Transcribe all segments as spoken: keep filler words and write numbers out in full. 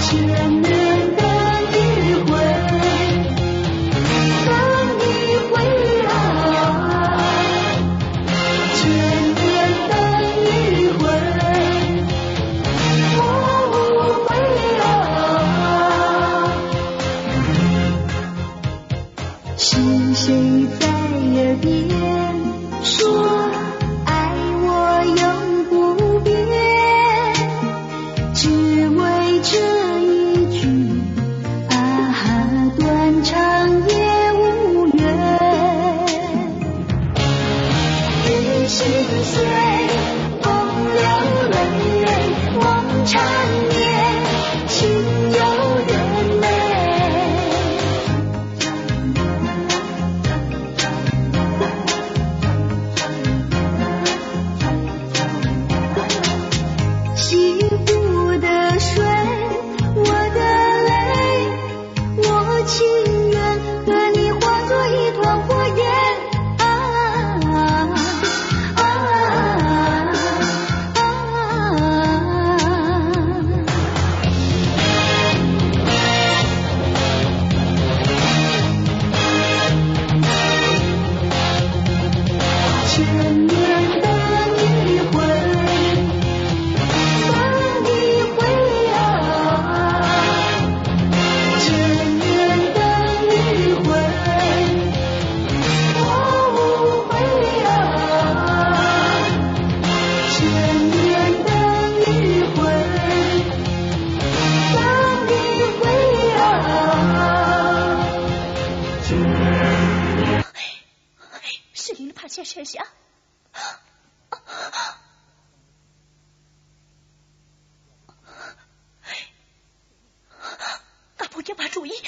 千年等一回，等一回啊，千年等一回，我不悔啊。 是谁在耳边说，爱我永不变？只为这一句，啊，断肠也无怨。与心碎，忘了泪，望缠绵，心有缘美。 西湖的水，我的泪，我情愿和你化作一团火焰。啊，啊，啊，啊。 千年等一回，等一回啊，千年等一回，我无悔啊，千年等一回，等一回啊。 石林的盘缠拆下。ང་ཕུགས་རྒྱང་བར་འགྲོ་ཡིན།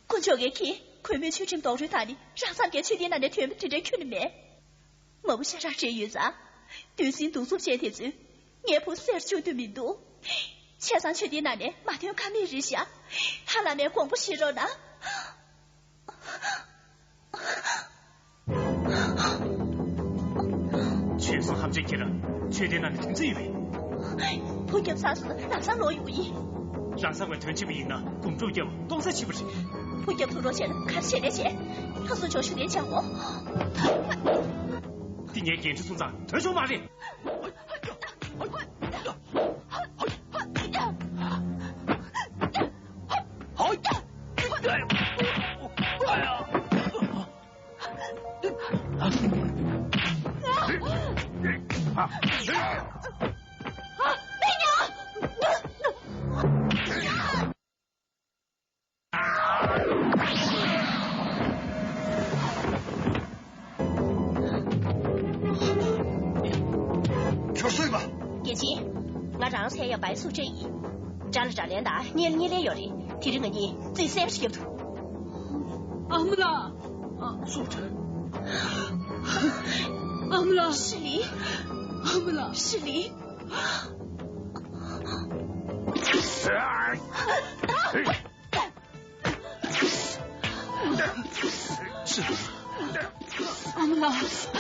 དཀོན་མཆོག་གིས་ཁྱེད་གུས་མོའི་ཆོས་ཁྲིམས་རྡོག་རོལ་དག་ནི་རང་མཚམས་ཀྱི་ཆོས་སྡེ་ནང་ནས་ཐོན་པ་དེ་འདྲའི་ཁྱོན་ནས་མེད། མ་བུ་ཤ་རག་བྲལ་ཡོད་ཙང་། འདོད་སྲིན་གདུག་རྩུབ་ཅན་དེ་ཚོས་ངའི་བུ་བསད་བཅུག་འདོད་མི་འདུག་བྱས་ཙང་ཆོས་སྡེ་ནང་ནས་མ་ཐོན་ཁ་མེད་རེད་ཤག་ཧ་ལམ་མའི་དགོངས་པ་བཞེས་རོགས་གནང་། ཆོས་སྲུང་ཧམ་ཅན་ཁྱེད་རང་ཆོས་སྡེ་ནང་ནས་ཐོན་རྩིས་ཡོད་པས། བུ་རྒྱབ་ཚར་སོང་ན་ལམ་སང་ལོག་ཡོང་གི་ཡིན། རང་ས་བའི་དོན་བྱེད་པ་ཡིན་ན་སྒོམ་སྒྲུབ་རྒྱབ་སྟོང་ས་བྱེད་པ་རེད། བུ་རྒྱབ་ཐུག་རོགས་བྱས་ན་ག་རེ་བྱས་ནས་བྱས། ལྷ་སྲུང་ཆོག་ཤུགས་ལྡན་བྱ་འོ། འདི་ངའི་འགན་འཁྲི་སོང་ཙང་དོན་ཆུང་མ་རེད། ཁྱོད་སུ་ཡིན་པ། རྒྱལ་ཆེན། ང་རང་ཚེ་ཡ་བའི་སུ་ཅེ་ཡིན། དགྲ་ལ་དགྲ་ལན་དང་གཉེན་ལ་གཉེན་ལན་ཡོད་རེད། དེ་རིང་ང་གཉིས་རྩིས་གསལ་པོ་ཞིག་བརྒྱབ་ཐུབ། ཨ་མ་ལགས། ཨ། སུ་ཅེ། ཨ་མ་ལགས། ཧྲི་ལི། ཨ་མ་ལགས། ཧྲི་ལི། ཨ་མ་ལགས།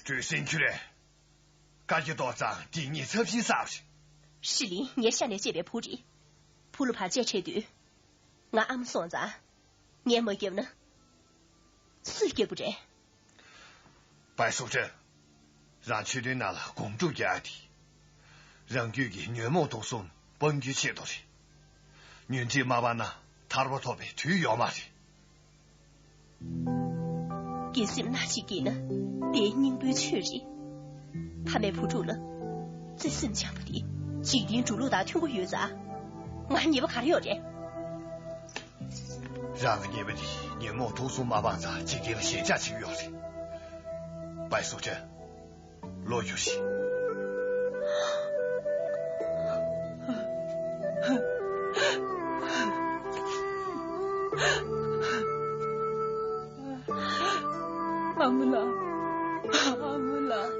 བྲོས་ཟིན་ཁྱོད་རེད། དཀར་རྒྱ་ཏོག་ཙང་དེ་ངས་ཚབས་ཆེན་བསགས་པ་རེད། ཧྲི་ལི་ངའི་ཤ་ནས་སྐྱེས་པའི་བུ་རེད། བུ་ལ་བར་ཆད་འཕྲད་དུས། ང་ཨ་མ་སོང་ཙང་། ངས་མ་བརྒྱབ་ན། སུས་བརྒྱབ་དགོས་རེད། པའི་སུ་ཁྲོན། རང་ཆོས་དོན་ནང་ལ་སྒོམ་སྒྲུབ་རྒྱག་ཡ་དེ། རང་རྒྱུད་ཀྱི་ཉོན་མོངས་དུག་གསུམ་སྤང་རྒྱུའི་ཆེད་དུ་རེད། ཉོན་སྒྲིབ་མ་སྤངས་ན་ཐར་པ་ཐོབ་པའི་དུས་ཡོད་མ་རེད། དགེ་སེམས་སྣ་གཅིག་བསྐྱེད་ན་དེའི་སྙིང་པོའི་ཆོས་རེད། ཕ་མས་བུ་ཕྲུག་ལ་བརྩེ་སེམས་བཅངས་པ་དེ་འཇིག་རྟེན་འགྲོ་ལུགས་དང་མཐུན་པོ་ཡོད་ཙང་། ང་ཉེས་པ་ག་རེ་ཡོད་རེད། རང་ལ་ཉེས་པ་ནི་ཉོན་མོངས་དུག་གསུམ་མ་སྤངས་ཙང་འཇིག་རྟེན་ལ་ཞེན་ཆགས་བྱེད་ཀྱི་ཡོད་རེད། པའི་སུ་ཁྲོན། ལོག་ཡོང་ཞིག་ཨ་མ་ལགས། ཨ་མ་ལགས།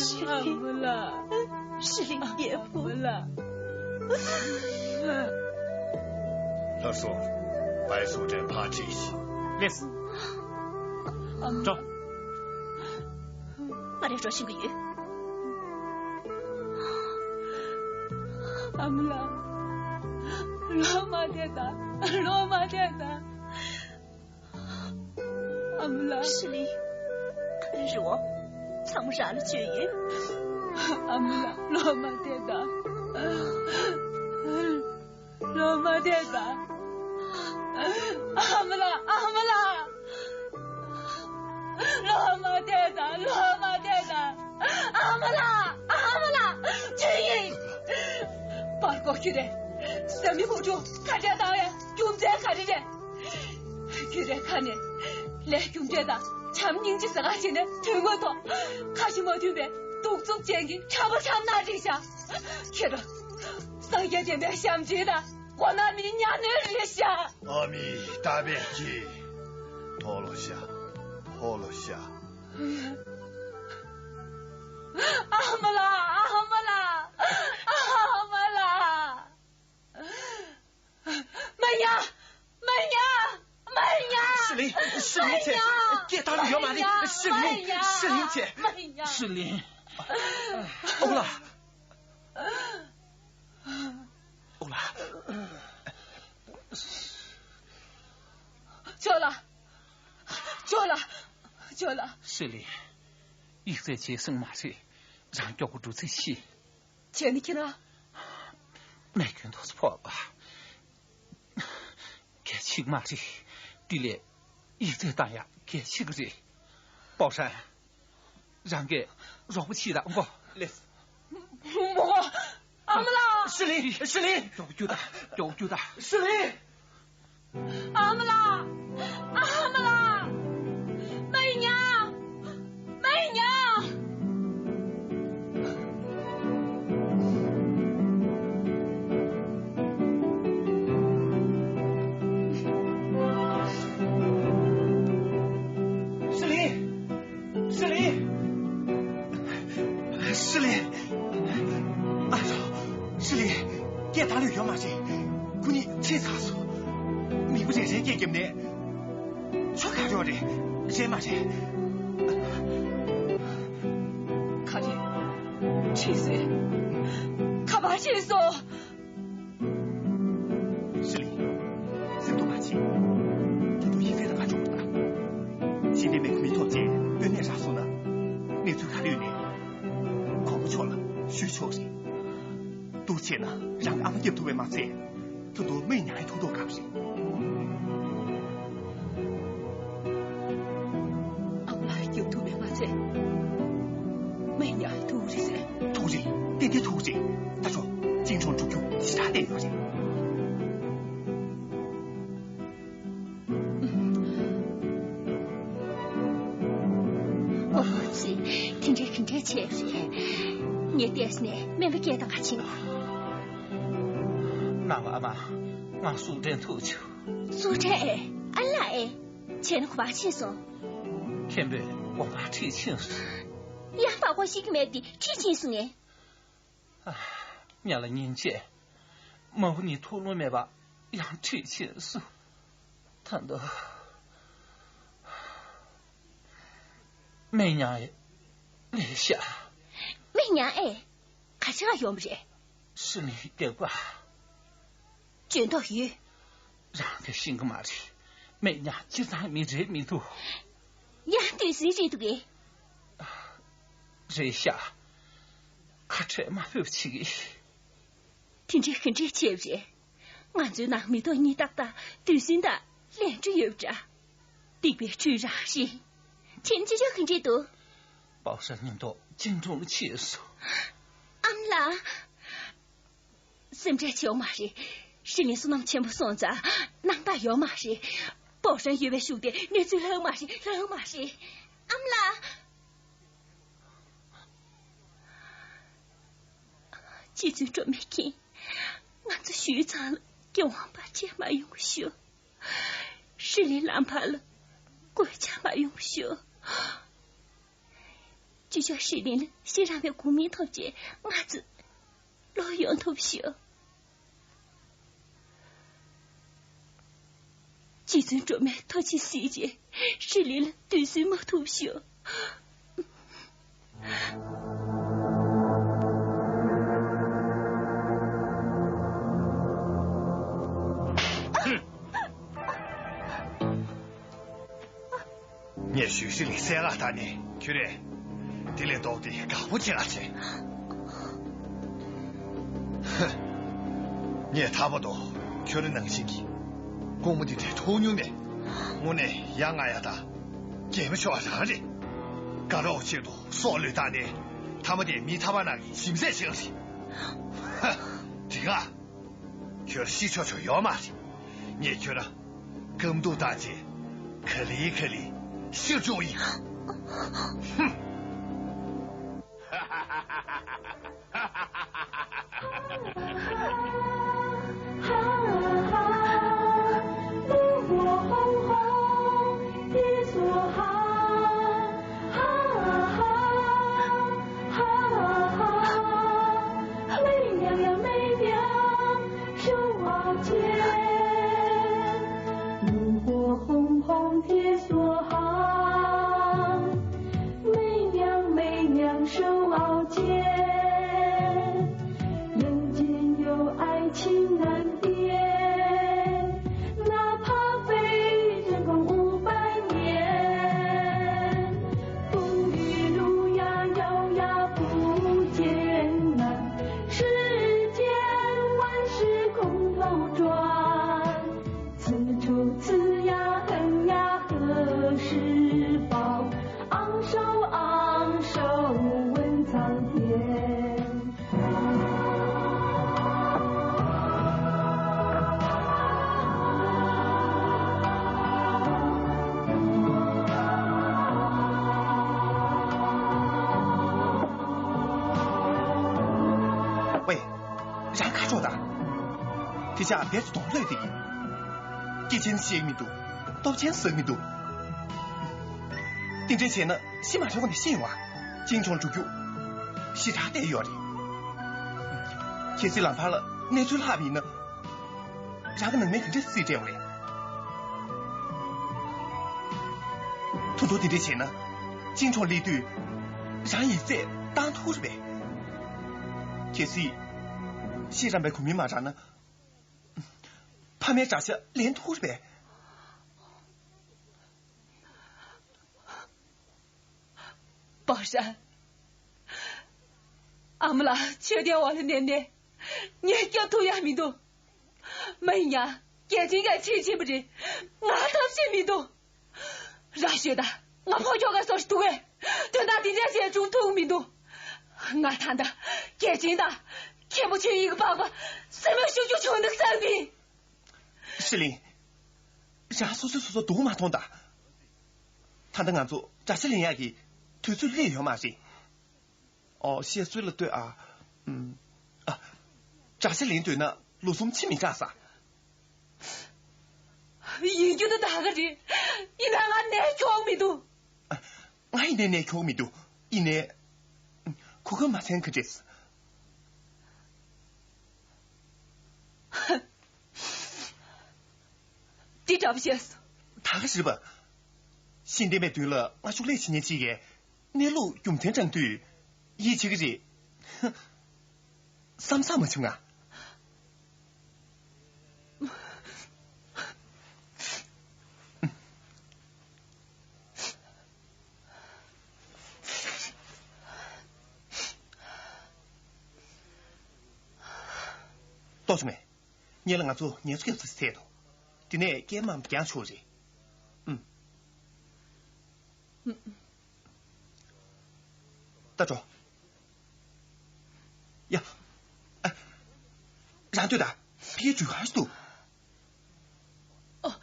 ཤི་ཨ་ལེ། མ་ལགས། ཤི་ལེ་རྒྱལ་པོ། ཨ་མ་ལགས། ལྷ་སོ། པའི་སུ་ཁྲོན་ཕར་ཁྲིད་ཤིག་ལེགས། འགྲོ། ང་རང་འགྲོ་ཤེས་ཀྱི་ཡོད། ཨ་མ་ལགས། ལོག་མ་ཐལ་ད། ལོག་མ་ཐལ་ད། ཨ་མ་ལགས། ཤི་ལེ། ག་རེ་རེད་བ། ཚང་མ་རང་ལ་བཅོལ་ཡོད། ཨ་མ་ལགས། ལོག་མ་ཐལ་ད། ལོག་མ་ཐལ་ད། ཨ་མ་ལགས། ཨ་མ་ལགས། ལོག་མ་ཐལ་ད། ལོག་མ་ཐལ་ད། ཨ་མ་ལགས། ཨ་མ་ལགས། ཅི་ཡིན། པར་ཀོ་ཁྱོད་རེད། བཟའ་མི་བུ་ཕྲུག་ཁ་བྲལ་བཏང་བའི་རྒྱུ་མཚན་ག་རེ་རེད། ཁྱོད་རའི་ཁ་ནས་ལས་རྒྱུ་འབྲས་དང་བྱམས་སྙིང་རྗེ་ཟེར་ག་བྱས་ནས་དོན་དངོས་ཐོག་ཁ་ཞེ་མ་མཐུན་པའི་གདུག་རྩུབ་ཅན་གྱི་ཁྲ་བོ་ཁྲ་ནག་རེད་ཤག་ཁྱེད་རང་སངས་རྒྱས་བསྟན་པའི་ཞབས་ཕྱི་དང་མགོ་ནག་མི་གཉའ་གནོན་རེད་ཤག་ཨ་མི་རྟ་པས་ཀྱིས། མཐོ་ལོ་ཤ། མཐོ་ལོ་ཤ། ཨ་མ་ལགས། ཨ་མ་ལགས། ཨ་མ་ལགས། མ་ཉལ། མ་ཉལ། མ་ཉལ། ཤི་ལིན། ཤི་ལིན་ཆེ། སྐད་བཏང་ལུགས་ཡོད་མ་རེད། ཤི་ལིན། ཤི་ལིན་ཆེ། ཤི་ལིན། ཨོ་ལ། ཨོ་ལ། ཅོ་ལ། ཅོ་ལ། ཅོ་ལ། ཤི་ལིན། ཡིག་ཚད་བྱས་སོང་མ་རེད། རང་མགྱོགས་པོ་འགྲོ་ཚེ་ཤི། བྱས་ནས་ཁྱེད་རང་། རྨས་སྐྱོན་ཏོག་ཙམ་ཕོག་པ། གལ་ཆེ་གི་མ་རེད། དེ་ལས་ཡིག་ཚད་བཏང་ཡག་གལ་ཆེ་གི་རེད། པའོ་ཧྲན། རང་གིས་རོགས་པ་བྱེད་དང་གོ། ལེགས། མོ། ཨ་མ་ལགས། ཤི་ལིན། ཤི་ལིན། མགྱོགས་པོ་རྒྱུགས་དང་། མགྱོགས་པོ་རྒྱུགས་དང་། ཤི་ལིན། ཨ་མ་ལགས། ཨ་མ་ལགས། མ་ཉལ། མ་ཉལ། ཤི་ལིན། ཤི་ལིན། ཤི་ལིན། ཨ་ཙོ། ཤི་ལིན། སྐད་བཏང་ལུགས་ཡོད་མ་རེད། ཁོ་གཉིས་ཁྲིད་ཚར་སོང་། མི་བུ་རེ་རེ་སྐད་བརྒྱབ་ནས། ཁྱོད་ག་རེ་རེད། རེད་མ་རེད། ག་རེ། ཁྲིད་སོང་། ག་པར་ཁྲིད་སོང་། ཤི་ལིན། སེམས་སྡུག་མ་བྱེད། ད་དུང་ཡིག་ཚད་དང་ཁ་ཕྱོགས་པོ་དང་། ཤེས་ལྡན་མེད་ཁུ་མི་ཐོབ་ཅེས་དཔོན་གནས་རག་སོང་ན། གནས་ཚུལ་ག་རེ་ཡོད་ནས། གོང་མ་མཆོག་ལ་ཞུས་ཆོག་རེད། འདུག་བྱས་ན་རང་གི་ཨ་མ་སྐྱབས་ཐུབ་པས་མ་ཚད། ད་དུང་མི་ཉག་ཡང་ཐུག་ཐུབ་དགོས་རེད། ཨ་མ་ལགས་སྐྱོབ་ཐུབ་པས་མ་ཚད། མི་ཉག་ཐུག་རེད་ཟེར། ཐུག་རེད། ཏན་ཏན་ཐུག་རེད། ད་ཆོག་གཅེན་གཅུང་འགྲུབ་རྒྱུ་ཞེ་དྲག་བསྟན་ཡོད་རེད། ཨོ་ཙི། དེ་འདྲའི་ག་འདྲ་བྱས་རེད། ངས་བལྟས་ནས་སྨན་པ་སྐད་བཏང་ག་ཕྱིན། ནང་པ་ཨ་མ། ང་གསུག་འདྲེན་ཐུག་བྱུང་། གསུག་འདྲེན་ཨེ། ཨ་ལ་ཨེ། བྱས་ན་ག་པར་ཕྱིན་སོང་། མཁན་པོས་དགོངས་པ་ཁྲིད་ཕྱིན་སོང་། ཡང་བར་སྐོར་ཤེས་ཀྱི་མེད་དེ་ཁྲིད་ཕྱིན་སོང་ངས། ཨ། ང་ལ་སྙིང་རྗེ། མ་བུ་ནི་ཐུགས་བློ་མེད་པ་ཡང་ཁྲིད་ཕྱིན་སོང་། ད་དུང་། མི་ཉག་ལས་ཤ། མི་ཉག་ཨེ། ག་ཅི་ལ་ཡོང་བ་རེད། ཤི་ལིན་སྐྱབས་པ། འཇོན་མདོག་ཡོད། རང་གིས་ཤེས་ཀྱི་མ་རེད། མེད་ཉག་སྤྱིར་བཏང་མི་རེད་མི་འདུག་ཡང་དུས་ཟིན་རེད་འདུག་གས། རེད་ཤག་ཁ་བྲལ་མ་ཕོད་ཅིག་དེ་འདྲའི་ག་འདྲས་བྱས་པ་རེད། ང་ཚོའི་ནང་མི་ཐོག་གཉིས་ཏག་ཏག་དུས་ཟིན་དང་ལན་གྲུ་ཡོད་པ་འདྲ། སྡིག་པའི་ཁྲུས་རང་རེད། ཁྱེད་ཅི་ཆོག་ག་འདྲས་འདུག་པའོ་ཧྲན་མཉམ་དུ་གཅེན་གྲོང་ལ་ཕྱིན་སོང་། ཨ་མ་ལགས། སེམས་ཁྲལ་བྱེད་དགོས་མ་རེད། ཧྲི་ལིན་བསོད་ནམས་ཆེན་པོ་སོང་ཙང་སྣང་དག་ཡོད་མ་རེད། པའོ་ཧྲན་ཡོད་པའི་གཞུག་དེ་གནས་ཚུལ་ལྷག་མ་རེད། ལྷག་མ་རེད། ཨ་མ་ལགས། རྗེ་བཙུན་སྒྲོལ་མའི་མཁན། ང་ཚོ་ཞུས་ཚང་ལ་འགན་དབང་བར་ཆད་མ་ཡོང་བ་ཞུ། ཧྲི་ལིན་ལམ་བར་ལ་གོད་ཆག་མ་ཡོང་བ་ཞུ། ཅི་ཞོག་ཧྲི་ལིན་ལ་ཤེས་རམ་པའི་གོ་མིང་ཐོབ་རྗེས་ང་ཚོ་ལོག་ཡོང་ཐུབ་ཤོག་རྗེ་བཙུན་སྒྲོལ་མས་ཐུགས་རྗེ་གཟིགས་རྗེས་ཧྲི་ལིན་ལ་དུས་སུན་མ་ཐུབ་ཤོག་ངས་ཞུས་ཧྲི་ལིན་གསལ་བསྒྲགས་བཏང་ནས་ཁྱོད་རེད། དེ་ལས་ལྡོག་སྟེ་དགའ་པོ་བྱེད་ལ་བྱེད། ཧ། ངས་ཐར་པ་དང་ཁྱོད་རང་ནང་བཞིན་གྱི་དགོང་མོ་འདི་འདྲའི་ཐུག་མྱོང་མེད། དངོས་གནས་ཡ་ང་ཡ་དང་། གད་མོ་ཤོར་བ་རང་རེད། དགའ་རོགས་ཆེད་དུ་སྲོག་བློས་བཏང་ནས་ཐ་མ་དེ་མི་ཐར་པ་ནང་གི་ཞིམ་ཟས་བྱེད་ལ་རེད། ཧ། དེ་ག་ཁྱོད་ཤི་ཆོག་ཆོག་ཡོད་མ་རེད། ངས་ཁྱོད་རང་སྐམ་སྡུག་བཏང་རྗེས་ག་ལེ་ག་ལེ་ཤི་འགྲོ་ཡིན། ཧུམ། ཝེ། རང་ཁ་ཕྱོགས་དང་། དེ་ཆ་བེད་དུ་གཏོང་ལོས་དེ་ཡིན། སྐྱེས་ཆེན་ཤེས་མི་འདུག་སྟོབས་ཆེན་ཟ་མི་འདུག་དེ་འདྲས་བྱས་ན་ཤི་མ་ཐུབ་པ་ནས་ཤི་ཡོང་བ། གཅེན་གཅུང་འགྲོ་རྒྱུ། ཞེ་དྲག་བལྟས་ཡོད་རེད། གལ་སྲིད་ལམ་བར་ལ་གནས་ཚུལ་ལྷག་པ་ཡིན་ན། རང་གི་ནང་མི་ག་འདྲས་རྩིས་སྤྲད་པ་རེད། ཐུང་ཐུང་དེ་འདྲས་བྱས་ན། གཅེན་གཅུང་སླེབས་དུས། རང་ཡིག་ཚད་བཏང་ཐུབ་རེད་པས། གལ་སྲིད། ཤེས་རམ་པའི་གོ་མིང་མ་རག་ན། ཕ་མའི་དགྲ་ཤ་ལེན་ཐུབ་རེད་པས། པའོ་ཧྲན། ཨ་མ་ལགས་མཆོད་རྟེན་འོག་ལ་མནན་ནས་ངས་སྐྱོབ་ཐུབ་ཡ་མི་འདུག་མ་ཡིན་ཡང་རྒྱལ་ཆེན་གྱིས་ཁྲིད་ཕྱིན་པ་རེད། ང་ཐབས་ཤེས་མི་འདུག་ར་ཤོད་དང་ང་ཕོ་ཁྱོ་ག་སོགས་ཐུག་གས་དོན་དག་འདི་འདྲ་ཞིག་འབྱུང་ཐུབ་མི་འདུག་ང་ད་ལྟ་རྒྱལ་ཆེན་དང་མཁན་པོ་ཆོས་དབྱིངས་ཀྱི་པགས་པ་སེན་མོ་ཤུགས་ཆུ་བྱུང་འདུག་བསམ་གི། ཧྲི་ལིན། རང་སོ་སོས་སོ་སོ་སྡུག་མ་མཐོང་དང་། ད་ལྟ་ང་ཚོ་དགྲ་ཤ་ལེན་ཡག་གི་དུས་ཚོད་སླེབས་ཡོད་མ་རེད། ཨོ་བཤད་སྲོལ་ལ་ལྟོས་ཨ། ཨམ། ཨ། དགྲ་ཤ་ལེན་འདོད་ན་ལོ་གསུམ་ཕྱིན་མི་དྲག་ས། ཡིན་རྒྱུ་ད་ད་ག་རེད། ཡིན་ན་ང་ནས་ཁྱོག་མི་འདུག་ང་ཡིན་ནའི་ནས་ཁྱོག་མི་འདུག་ཡིན་ནའི། གོ་སྐབས་མ་ཚང་གི་རེད། འདི་འདྲ་པོ་བཤད་སོང་། ད་ག་ཞིག་རེད་པ། ཤེས་ལྡན་པའི་མདུན་ལ་སྔ་ཤུགས་ལས་བྱེད་མཁན་ཅིག་གིས་གནས་ལུགས་རྒྱུ་མཚན་དྲངས་དུས་ཡིད་ཆེས་ཀྱི་རེད། བསམ་བསམ་མ་བྱུང་ང་། ཨོ་ཆུ་མེ། ཉེ་ལ་ང་ཚོ་ཉེ་ཚོ་རྒྱབ་ས་ཟེར་ཐལ་འདུག་དེ་ནས་སྐད་མང་རྒྱག་ཆོག་རེད། ཨུམ། ད་འགྲོ། ཡ། ཨ། རང་ལྟོས་དང་། ཕ་གིའི་འགྲུལ་ཁང་ཞིག་འདུག་ཨོ།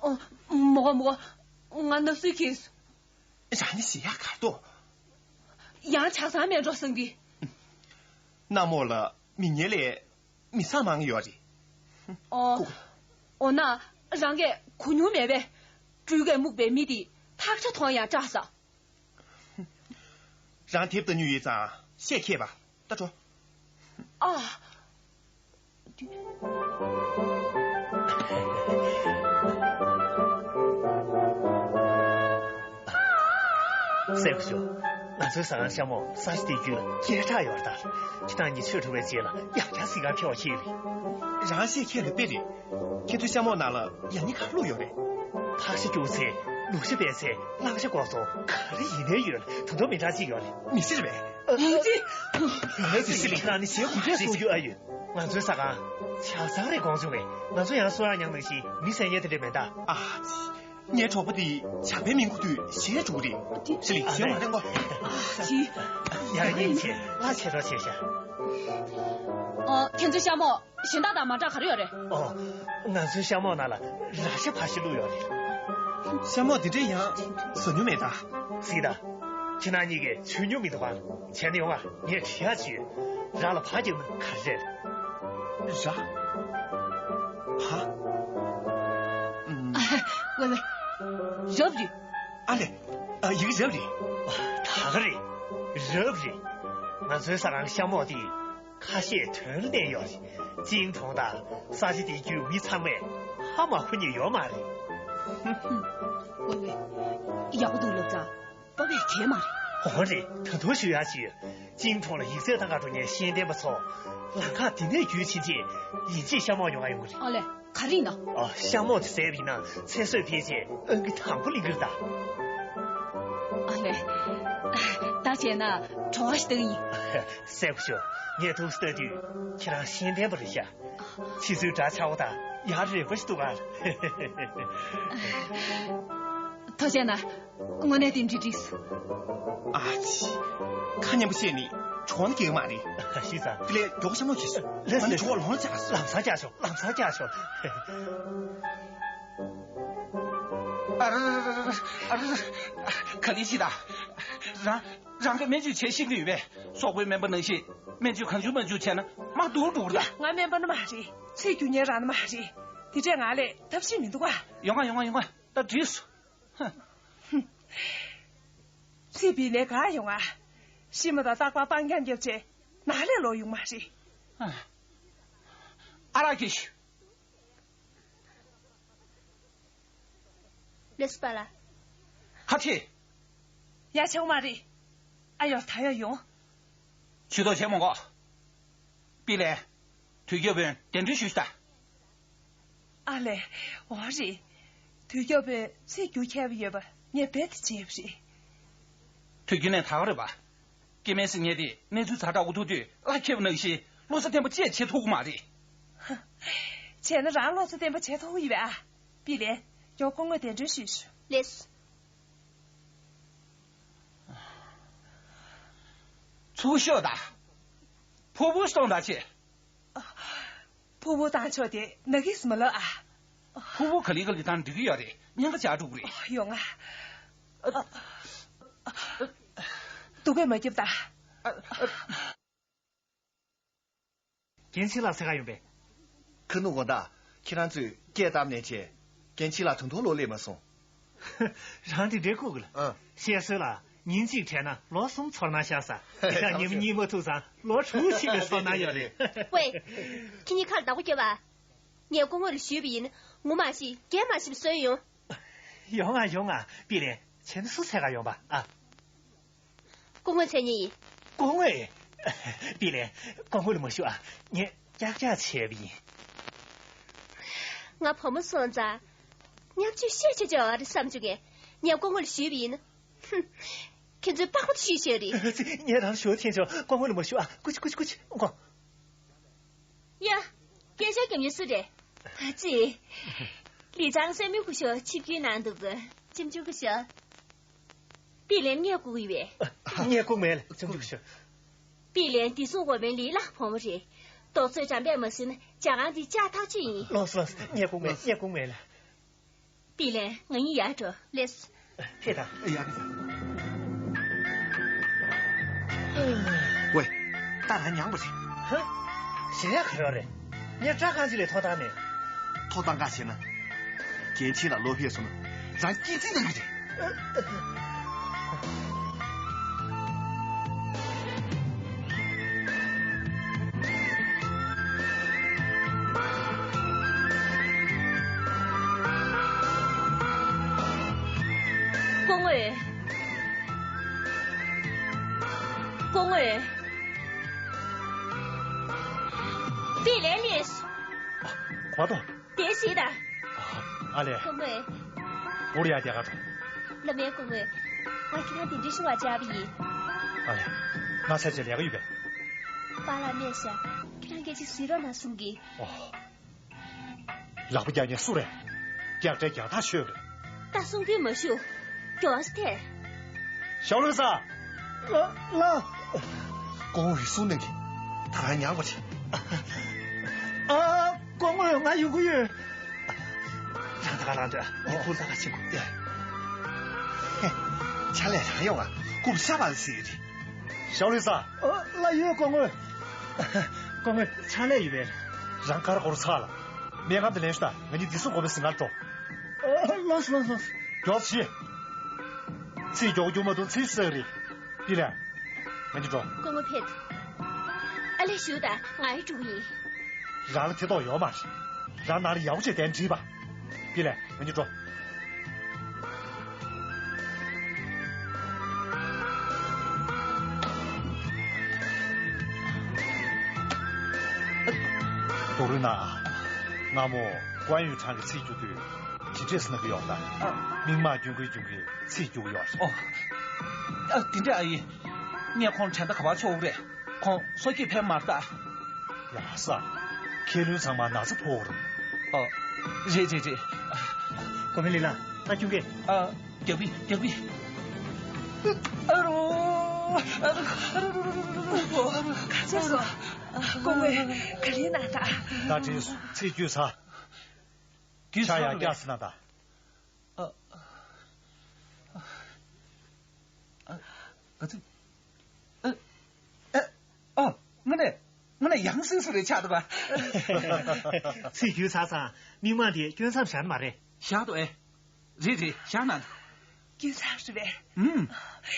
ཨོ། མོ་གོ་མོ་གོ། ང་ན་སུས་ཁེངས། རང་ནི་ཞེ་ཡག་གར་འདུག་ཡང་ཆགས་སང་མེད་འགྲོ་སང་གི། གནམ་འོག་ལ་མི་ངན་ལས་མི་བཟང་མང་ཡོད་རེད། ཨོ། ཨོ་ན། རང་གས་གོ་མྱོང་མེད་པས། སྤྲུལ་སྐད་སྨུག་པའི་མི་དེ་ཐག་ཆ་མཐོང་ཡང་སྐྲག་ས། རང་དེབ་ལྟ་མྱོང་ཡོད་ཙང་བཤད་མཁས་པ། ད་འགྲོ། ཨ། སྲས་སྐུ་ཞབས། ང་ཚོའི་ཟ་ཁང་ཤ་མོག་ས་ཆ་དེའི་རྒྱུད་ལ་སྐད་གྲགས་ཡོད་རེད་ད། ཁྱེད་རང་གཉིས་ཆོས་གྲུབ་པའི་རྗེས་ལ་ཡང་བསྐྱར་གཟིགས་སྒར་ཕེབས་པ་ཁྱེད་རེད། རང་བཤད་མཁས་ལ་དཔེ་རེད། ཁྱེད་ཚོའི་ཤ་མོག་ནང་ལ་ཡང་སྙིང་ག་རེ་བླུགས་ཡོད་རེད། ཕག་ཤ་སྐྱུག་ཚེ། ལུག་ཤ་སྦས་ཚེ། གླང་ཤ་སྐོག་ཚོ་ག་རེ་ཡིན་ནའི་ཡོད་ལ་ད་དུང་མི་འདྲ་ཅིག་ཡོད་རེད། མི་སྲིད་པས། ཡིན་གཅིག་ཨ་ཙི་སི་ལི་ཁྱེད་རང་ནི་ཞེ་ཧུ་ཁྲེ་སུ་རྒྱུ་ཨ་ཡོད། ང་ཚོའི་ཟ་ཁང་ཆགས་ཚང་རེད་དགོངས་བྱུང་བས། ང་ཚོ་ཡང་སུ་རང་མྱངས་ནང་བཞིན་མི་ཟས་ཉལ་དེ་འདྲས་མེད་ད། ཨ་ཙི། ངའི་གྲོགས་པོ་དེ་ཇག་པའི་མིང་ཁུར་དུས་ཞེ་འགྲོ་གི་རེད། སི་ལི་ཞེ་མ་འདྲེན་གོ་ཨ་ཙི། ཡ་ཡིན་ཆེ་ལ་ཆེ་རོ་ཆེ་ཤ། ཨ། ཁྱེད་ཚོའི་ཤ་མོག་གཞན་དག་དང་མ་འདྲ་ག་རེ་ཡོད་རེད། ཨོ། ང་ཚོའི་ཤ་མོག་ནང་ལ་ར་ཤ་ཕ་ཤི་བླུགས་ཡོད་རེད། ཤ་མོག་འདི་འདྲ་ཡང་ཟ་མྱོང་མེད་ད། གཟིགས་དང་། ཁྱེད་རང་གཉིས་ཀས་ཚོས་མྱོང་མི་འདུག་ག་བྱས་ན་ཡོང་ང་། ངས་དྲི་ཡག་ཅིག་ཡོད། ར་ལ་ཕ་རྒྱབ་ན་ག་རེ་རེད། ར། ཕ། ཨུམ། ཝེ་ཝེ། རབ་རེད། ཨ་ལེ། ཨ། ཡི་གེ་རབ་རེད། ད་ག་རེད། རབ་རེད། ང་ཚོའི་ཟ་ཁང་ཤ་མོག་དེ། ཁ་ཤས་དོན་ལ་གནས་ཡོད་རེད། ཅིང་གྲོང་དང་ས་ཆ་དེའི་རྒྱུད་མི་ཚང་མས་ཧ་མ་གོ་མཁན་ཡོད་མ་རེད། ཝེ་ཝེ། ཡག་པོ་འདུག་ལབ་ཙང་པ་བས་གས་མ་རེད། འོ་རེད། ད་དུང་ཞུ་ཡག་ཅིག་ཡོད། ཅིང་གྲོང་ལ་ཡིག་ཚད་བཏང་ག་འགྲོ་མཁན་ཤེས་ལྡན་པ་ཚོ་ལམ་ཁ་འདི་ནས་བརྒྱུད་ཕྱིན་རྗེས་ཡིན་གཅིག་ཤ་མོག་ཉོ་ག་ཡོང་གི་རེད། ཨ་ལས། ག་རེ་ཡིན་ན། ཨ། ཤ་མོག་དེ་བཟས་པ་ཡིན་ན་ཚེ་བསོད་འཕེལ་རྗེས་ཨང་ཀི་དང་པོ་ལེན་གི་རེད་ད། ཨ་ལས། ད་བྱས་ན་བྲོ་བ་ཞིག་བཏང་ཡིན། སྲས་སྐུ་ཞབས། ངས་ཐུགས་སུ་ལྟ་དུས་ཁྱེད་རང་ཤེས་ལྡན་པ་རེད་ཤག་ཕྱི་ཚུལ་འདྲ་ཆགས་པ་དང་ཡར་རེག་པ་ཞིག་འདུག་ག་ཐུགས་རྗེ་གནང་། དངོས་གནས་དེ་འདྲ་འགྲིག་སོང་། ཨ་ཙི། ཁ་སྙན་པོ་བཤད་ནི་གྲོགས་ནི་སྐྱེལ་མ་རེད། ཤི་ཙང་། དེ་ལས་མགྱོགས་ཤ་མོག་གྱིས། ལགས་སོ། ང་ནི་གྲོགས་ལོང་ལ་བཅག་སོང་། ལམ་སང་བཅག་ཤོག་ལམ་སང་བཅག་ཤོག་ཨ་ར་ར་ར་ར་ར། ཨ་ར་ར་ར། ག་ལེ་ཤི་ད། རང་རང་གི་སྨན་བཅོས་བྱས་ཤེས་ཀྱི་ཡོད་པས། སོག་པོའི་སྨན་པ་ནང་བཞིན་སྨན་བཅོས་གང་བྱུང་མང་བྱུང་བྱས་ན་མར་སྡུག་འགྲོ་གི་རེད། ང་སྨན་པ་ནི་མ་རེད། ཚེ་རྒྱུ་ཉེ་རང་ནི་མ་རེད། དེ་འདྲས་ང་ལས་ཐབས་ཤེས་མི་འདུག་ག་ཡོང་ང་ཡོང་ང་ཡོང་ང་། ད་འགྲིག་སོང་། ཧ། ཚེ་བི་ལས་ག་ཡོང་ང་། ཤི་མ་ད་རྟག་པར་སྤང་རྐྱང་རྒྱབ་བྱས་ནང་ལས་ལོག་ཡོང་མ་རེད། ཨ་ར་གི་ཤུ། ལེས་པ་ལ། ཧ་ཐི། ཡ་ཆེ་བ་མ་རེད། ཨ་ཡོ་ད་ཡོ་ཡོང་། ཇུས་གཏོགས་བྱེད་མི་དགོས། པི་ལེ། དུས་རྒྱུན་བོན་གདན་འདྲེན་ཞུས་ཤིག་ད། ཨ་ལས། འོ་རེད། དུས་རྒྱུན་བོན་ཚེ་རྒྱུ་མཁས་པ་ཡོད་པ་ངས་རྦད་དེ་བརྗེད་པ་རེད། དུས་རྒྱུན་ནས་ད་ག་རེད་པ། སྐྱེ་དམན་སེམས་ཉེ་དེ་གནས་ཚུལ་ཛ་དྲག་འུ་ཐུག་དུས་གླ་ཁེབས་ནང་བཞིན་བློ་རྩེ་བརྟན་པོ་ཅིག་བྱེད་ཐུབ་ཀྱི་མ་རེད། བྱས་ན་རང་བློ་རྩེ་བརྟན་པོ་བྱེད་ཐུབ་ཀྱི་ཡོད་པས་ཨ། པི་ལེ། མགྱོགས་སྐུ་ངོ་གདན་འདྲེན་ཞུས་ཤོག་ལེས། ཚུར་ཤོག་ད། ཕུ་བོ་སོང་ད་ཆེ། ཕུ་བོ་བཏང་ཆོག་དེ་ན་གིས་མ་ལབ་ཨ། ཕུ་བོ་ག་ལེ་ག་ལེ་བཏང་འགྲིག་གི་ཡོད་རེད། ཉེན་ཁ་ཆགས་འགྲོ་གི་རེད། ཡོང་ང་། སྡུག་པས་མ་སྐྱིད་ད། རྒན་ཆི་ལགས་ཟེར་ག་ཡོང་པས། ཁ་ནུ་དགོང་དག་ཁྱེད་རང་ཚོས་སྐད་བཏབ་ནས་བྱས། རྒན་ཆི་ལགས་ད་དུང་ལོག་སླེབས་མ་སོང་། རང་དེ་འདྲའི་ཁུག་གི་ལ། ཨ། བཤད་སྲོལ་ལ་ཉིན་གཅིག་བྲལ་ན་ལོ་གསུམ་ཚོར་སྣང་ཤར་ས། དེ་ལྟར་ཉིན་མོ་གཉིད་མ་ཐུབ་ཙང་ལོ་དྲུག་ཕྱིན་པའི་ཚོར་སྣང་ཡོད་རེད། ཝེ། ཁྱེད་གཉིས་ཁར་བདག་པོ་སྐྱེ་བ། ངས་སྐུ་ངོ་ལ་ཞུས་པ་ཡིན། ངོ་མ་ཤེས་རྒན་མ་ཤེས་པ་གསོན་ཡོང་། ཡོང་ང་ཡོང་ང་པི་ལེ། བྱས་ན་སུ་འཚོལ་ག་ཡོང་པ་ཨ། སྐུ་ངོ་མཚན་ཉིད་ཡིན། སྐུ་ངོ་ཨེ། པི་ལེ། སྐུ་ངོ་ལ་མ་ཞུ་ཨ། ངས་ཀྱག་ཀྱག་བྱས་པ་ཡིན། ང་བུ་མོ་སོང་ཙང་། བརྙས་བཅོས་ཤེས་ཆེ་ཆེ་བ་རེད་བསམ་བྱུང་ངས། ངས་སྐུ་ངོ་ལ་ཞུས་པ་ཡིན། ཧུམ། ཁྱེད་ཚོས་པགས་པ་དེ་ཞུས་བྱས་རེད། ངས་རང་ཞུ་ཐེངས་ཆོག་སྐུ་ངོ་ལ་མ་ཞུ་ཨ། ཀུ་ཅི་ཀུ་ཅི་ཀུ་ཅི་ཀོ། ཡ། སྐད་ཆ་རྒྱབ་མཁན་སུ་རེད། ཨ་ཙི། ལི་ཚང་སྲས་མོའི་སྐུ་ཞབས་ཆིབས་བསྒྱུར་གནང་འདུག་གི། ཆིབས་བསྒྱུར་སྐུ་ཞབས། པི་ལན་བསྙད་བཀུར་ཡོད་པས། བསྙད་བཀུར་མེད་ལ་ཆིབས་བསྒྱུར་སྐུ་ཞབས། པི་ལན་བདེ་སྲུང་འོག་མའི་ལི་ལག་བུ་མོ་རེད། རྡོག་རྩ་འགྲམ་པས་མ་ཟིན་ན་ཇ་ཁང་འདི་ལྕགས་ཐག་ཆོད་ཡིན། ལགས་སོ་ལགས་སོ། བསྙད་བཀུར་མེད། བསྙད་བཀུར་མེད་ལ། པི་ལན། ང་གཉིས་ཡར་འགྲོ། ལེགས། ཕེབས་དང་། ཡག་གི། ཝེ། ད་རང་མྱངས་པ་རེད། ཧ། གཞན་ཡང་ག་རེ་རེད། ངས་སྐྲ་རྐང་གཅིག་ལས་ཐོག་བཏང་མེད། ཐོག་བཏང་ག་བྱས་ན། རྒན་ཁྱེད་ལ་བློ་ཕེབས་སོང་ན། རང་སྐྱིད་རྩིས་གནང་གི་རེད། སྐུ་ངོ། སྐུ་ངོ། པི་ལན་ལེས། གོ་ཐོ། དེ་སྲིད་ད། ཨ་ལས། སྐུ་ངོ། འུར་ཡ་རྒྱ་གར་དང་། བླ་མའི་སྐུ་ངོ། ང་ཁྱེད་རང་དེ་འདྲའི་ཞུ་བ་བྱ་བ་ཡིན། ཨ་ལས། ང་ཚ་ཆེ་ལས་ཀ་ཡོད་པས། པཱ་ལགས་མེད་ཤག་ཁྱེད་རང་སྐད་ཆ་གཟིགས་རོགས་གནང་གསུང་གི། ཨོ། ལག་པ་རྒྱག་མཁན་སུ་རེད། རྒྱག་འདྲེ་རྒྱག་ཐག་ཆོད་རེད། ད་གསུང་རྒྱུན་མ་ཞུ། མགྱོགས་སེ་ཐལ། ཞའོ་ལུའི་ས། ལ། ལ། སྐུ་ངོ་ཡིས་གསུང་གནང་གི། ད་རང་མྱངས་པ་རེད། ཨ། སྐུ་ངོ་ང་ཡོང་གི་ཡོད། རང་ད་ག་རང་འདྲ་ངས་ཁོང་ས་ག་ཕྱིན་དགོས། ཕྱག་ལས་རང་ཡོང་ང་སྐུ་ཤ་བ་ཟིག་རེད། ཞའོ་ལུའི་ས། ཨ། ལ་ཡོད་སྐུ་ངོ། སྐུ་ངོ་ཕྱག་ལས་ཡོད་པས། རང་དཀར་སྒོར་ཚ་ལ། སྨན་ཁང་དུ་ལེན་ཤོག་ད། ང་གཉིས་བདེ་སྲུང་སྒོ་པའི་ཟིན་གར་འགྲོ། ཨ། ལགས་སོ་ལགས་སོ། མགྱོགས་ཤིག་ཚིག་མགྱོགས་མགྱོགས་མ་གཏོང་ཚིག་སག་རེད། པི་ལན། ང་གཉིས་འགྲོ། སྐུ་ངོ་ཕེབས། ཨ་ལས་ཞུ་ད། ང་ཡི་འགྲོ་གི་ཡིན། རང་ལ་ཐེ་གཏོགས་ཡོད་མ་རེད། རང་ནང་ལ་ཡག་པོ་བྱས་གདན་འདྲིས་པ། པི་ལན། ང་གཉིས་འགྲོ། རྡོ་རུ་ན། སྔ་མོ་ཀོན་ཡུ་ཁྲང་གི་ཚིག་རྒྱུག་དུས་དེ་འདྲས་སྣ་གི་ཡོང་ད། ཨ། མིག་མ་རྒྱུན་གི་རྒྱུན་གི་ཚིག་རྒྱུག་ཡོད་རེད། ཨོ། ཨ། དེ་འདྲས་ཨ་ཡིན། ངས་ཁོང་དྲན་ད་ག་པར་ཆོག་རེད། ཁོང་སོ་སྐྱེས་ཕེབས་མ་རེད་ད། ཡ་ས། མཁས་བླུན་ཚང་མ་ན་ཚ་ཕོག་རེད། ཨོ། རེད་རེད་རེད། གོ་མེ་ལི་ལ། ད་ཁྱུང་གེ། ཨ། རྒྱག་པི་རྒྱག་པི། ཨ་རོ། ཨ་རོ། ཨ་རོ། ཁ་ཚ་སོ། སྐུ་ངོ་ག་རེ་ན་ད། ད་དྲིས་ཚིག་རྒྱུས་ཚ། རྒྱུས་ཚ་ཡ་རྒྱག་སི་ན་ད། ཨ། ཨ། ཨ། ཨ། ཨ། ཨ། ཨ། ངོ་ནས། ངོ་ནས་ཡང་སེ་སུ་རེ་ཆགས་འདུག་ག་ཚིག་རྒྱུས་ཚ་ཚང་མིག་མངས་དེ་སྐྱོན་མཚམས་བཞག་ནི་མ་རེད། བཞག་འདུག་ཨེ། རེད་རེད་བཞག་ན་འདུག་སྐྱོན་མཚམས་རེད་པས། ཨུམ།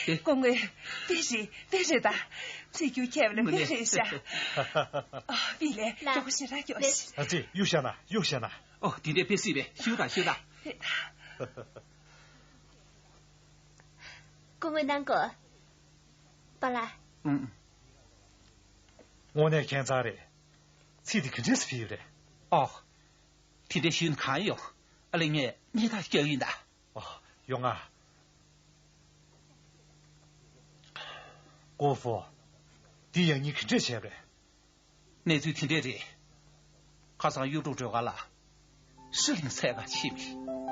དེ། སྐུ་ངོ། དཔེ་རེད་དཔེ་རེད་ད། ཚིག་རྒྱུས་ཁྱད་པར་ལ་དཔེ་རེད་ཤག་ཨ། པི་ལེ། ལ། མགྱོགས་པོ་ཞེ་དྲག་མགྱོགས་ཤིག་ཨ་ཙི་གཡུག་བཞག་ན་གཡུག་བཞག་ན། ཨོ་དེ་འདྲས་དཔེ་སྲིད་པས་ཞུ་དང་ཞུ་དང་། རེད་ད། སྐུ་ངོ་གནང་གོ། པཱ་ལགས། ཨུམ། དངོས་གནས་ཁྱད་མཚར་རེད། ཚིག་དེ་ག་འདྲས་སེ་ཕུལ་ཡོད་རེད། ཨོ། དེ་འདྲས་ཞུས་ན་གང་ཡོང་། ཨ་ལས་ངས་སྙན་ཐག་རྒྱག་ཡིན་ད། ཨོ། ཡོང་ང་། ཀོ་ཧྥོ། འདི་ཡང་སྙིང་ག་འདྲས་བྱས་པ་རེད། གནས་ཚུལ་དེ་འདྲས་རེད། ཁ་སང་གཡུ་འབྲུག་སྒྲོལ་དཀར་ལགས། ཧྲི་ལིང་འཚོལ་ག་ཕྱིན་པ་རེད།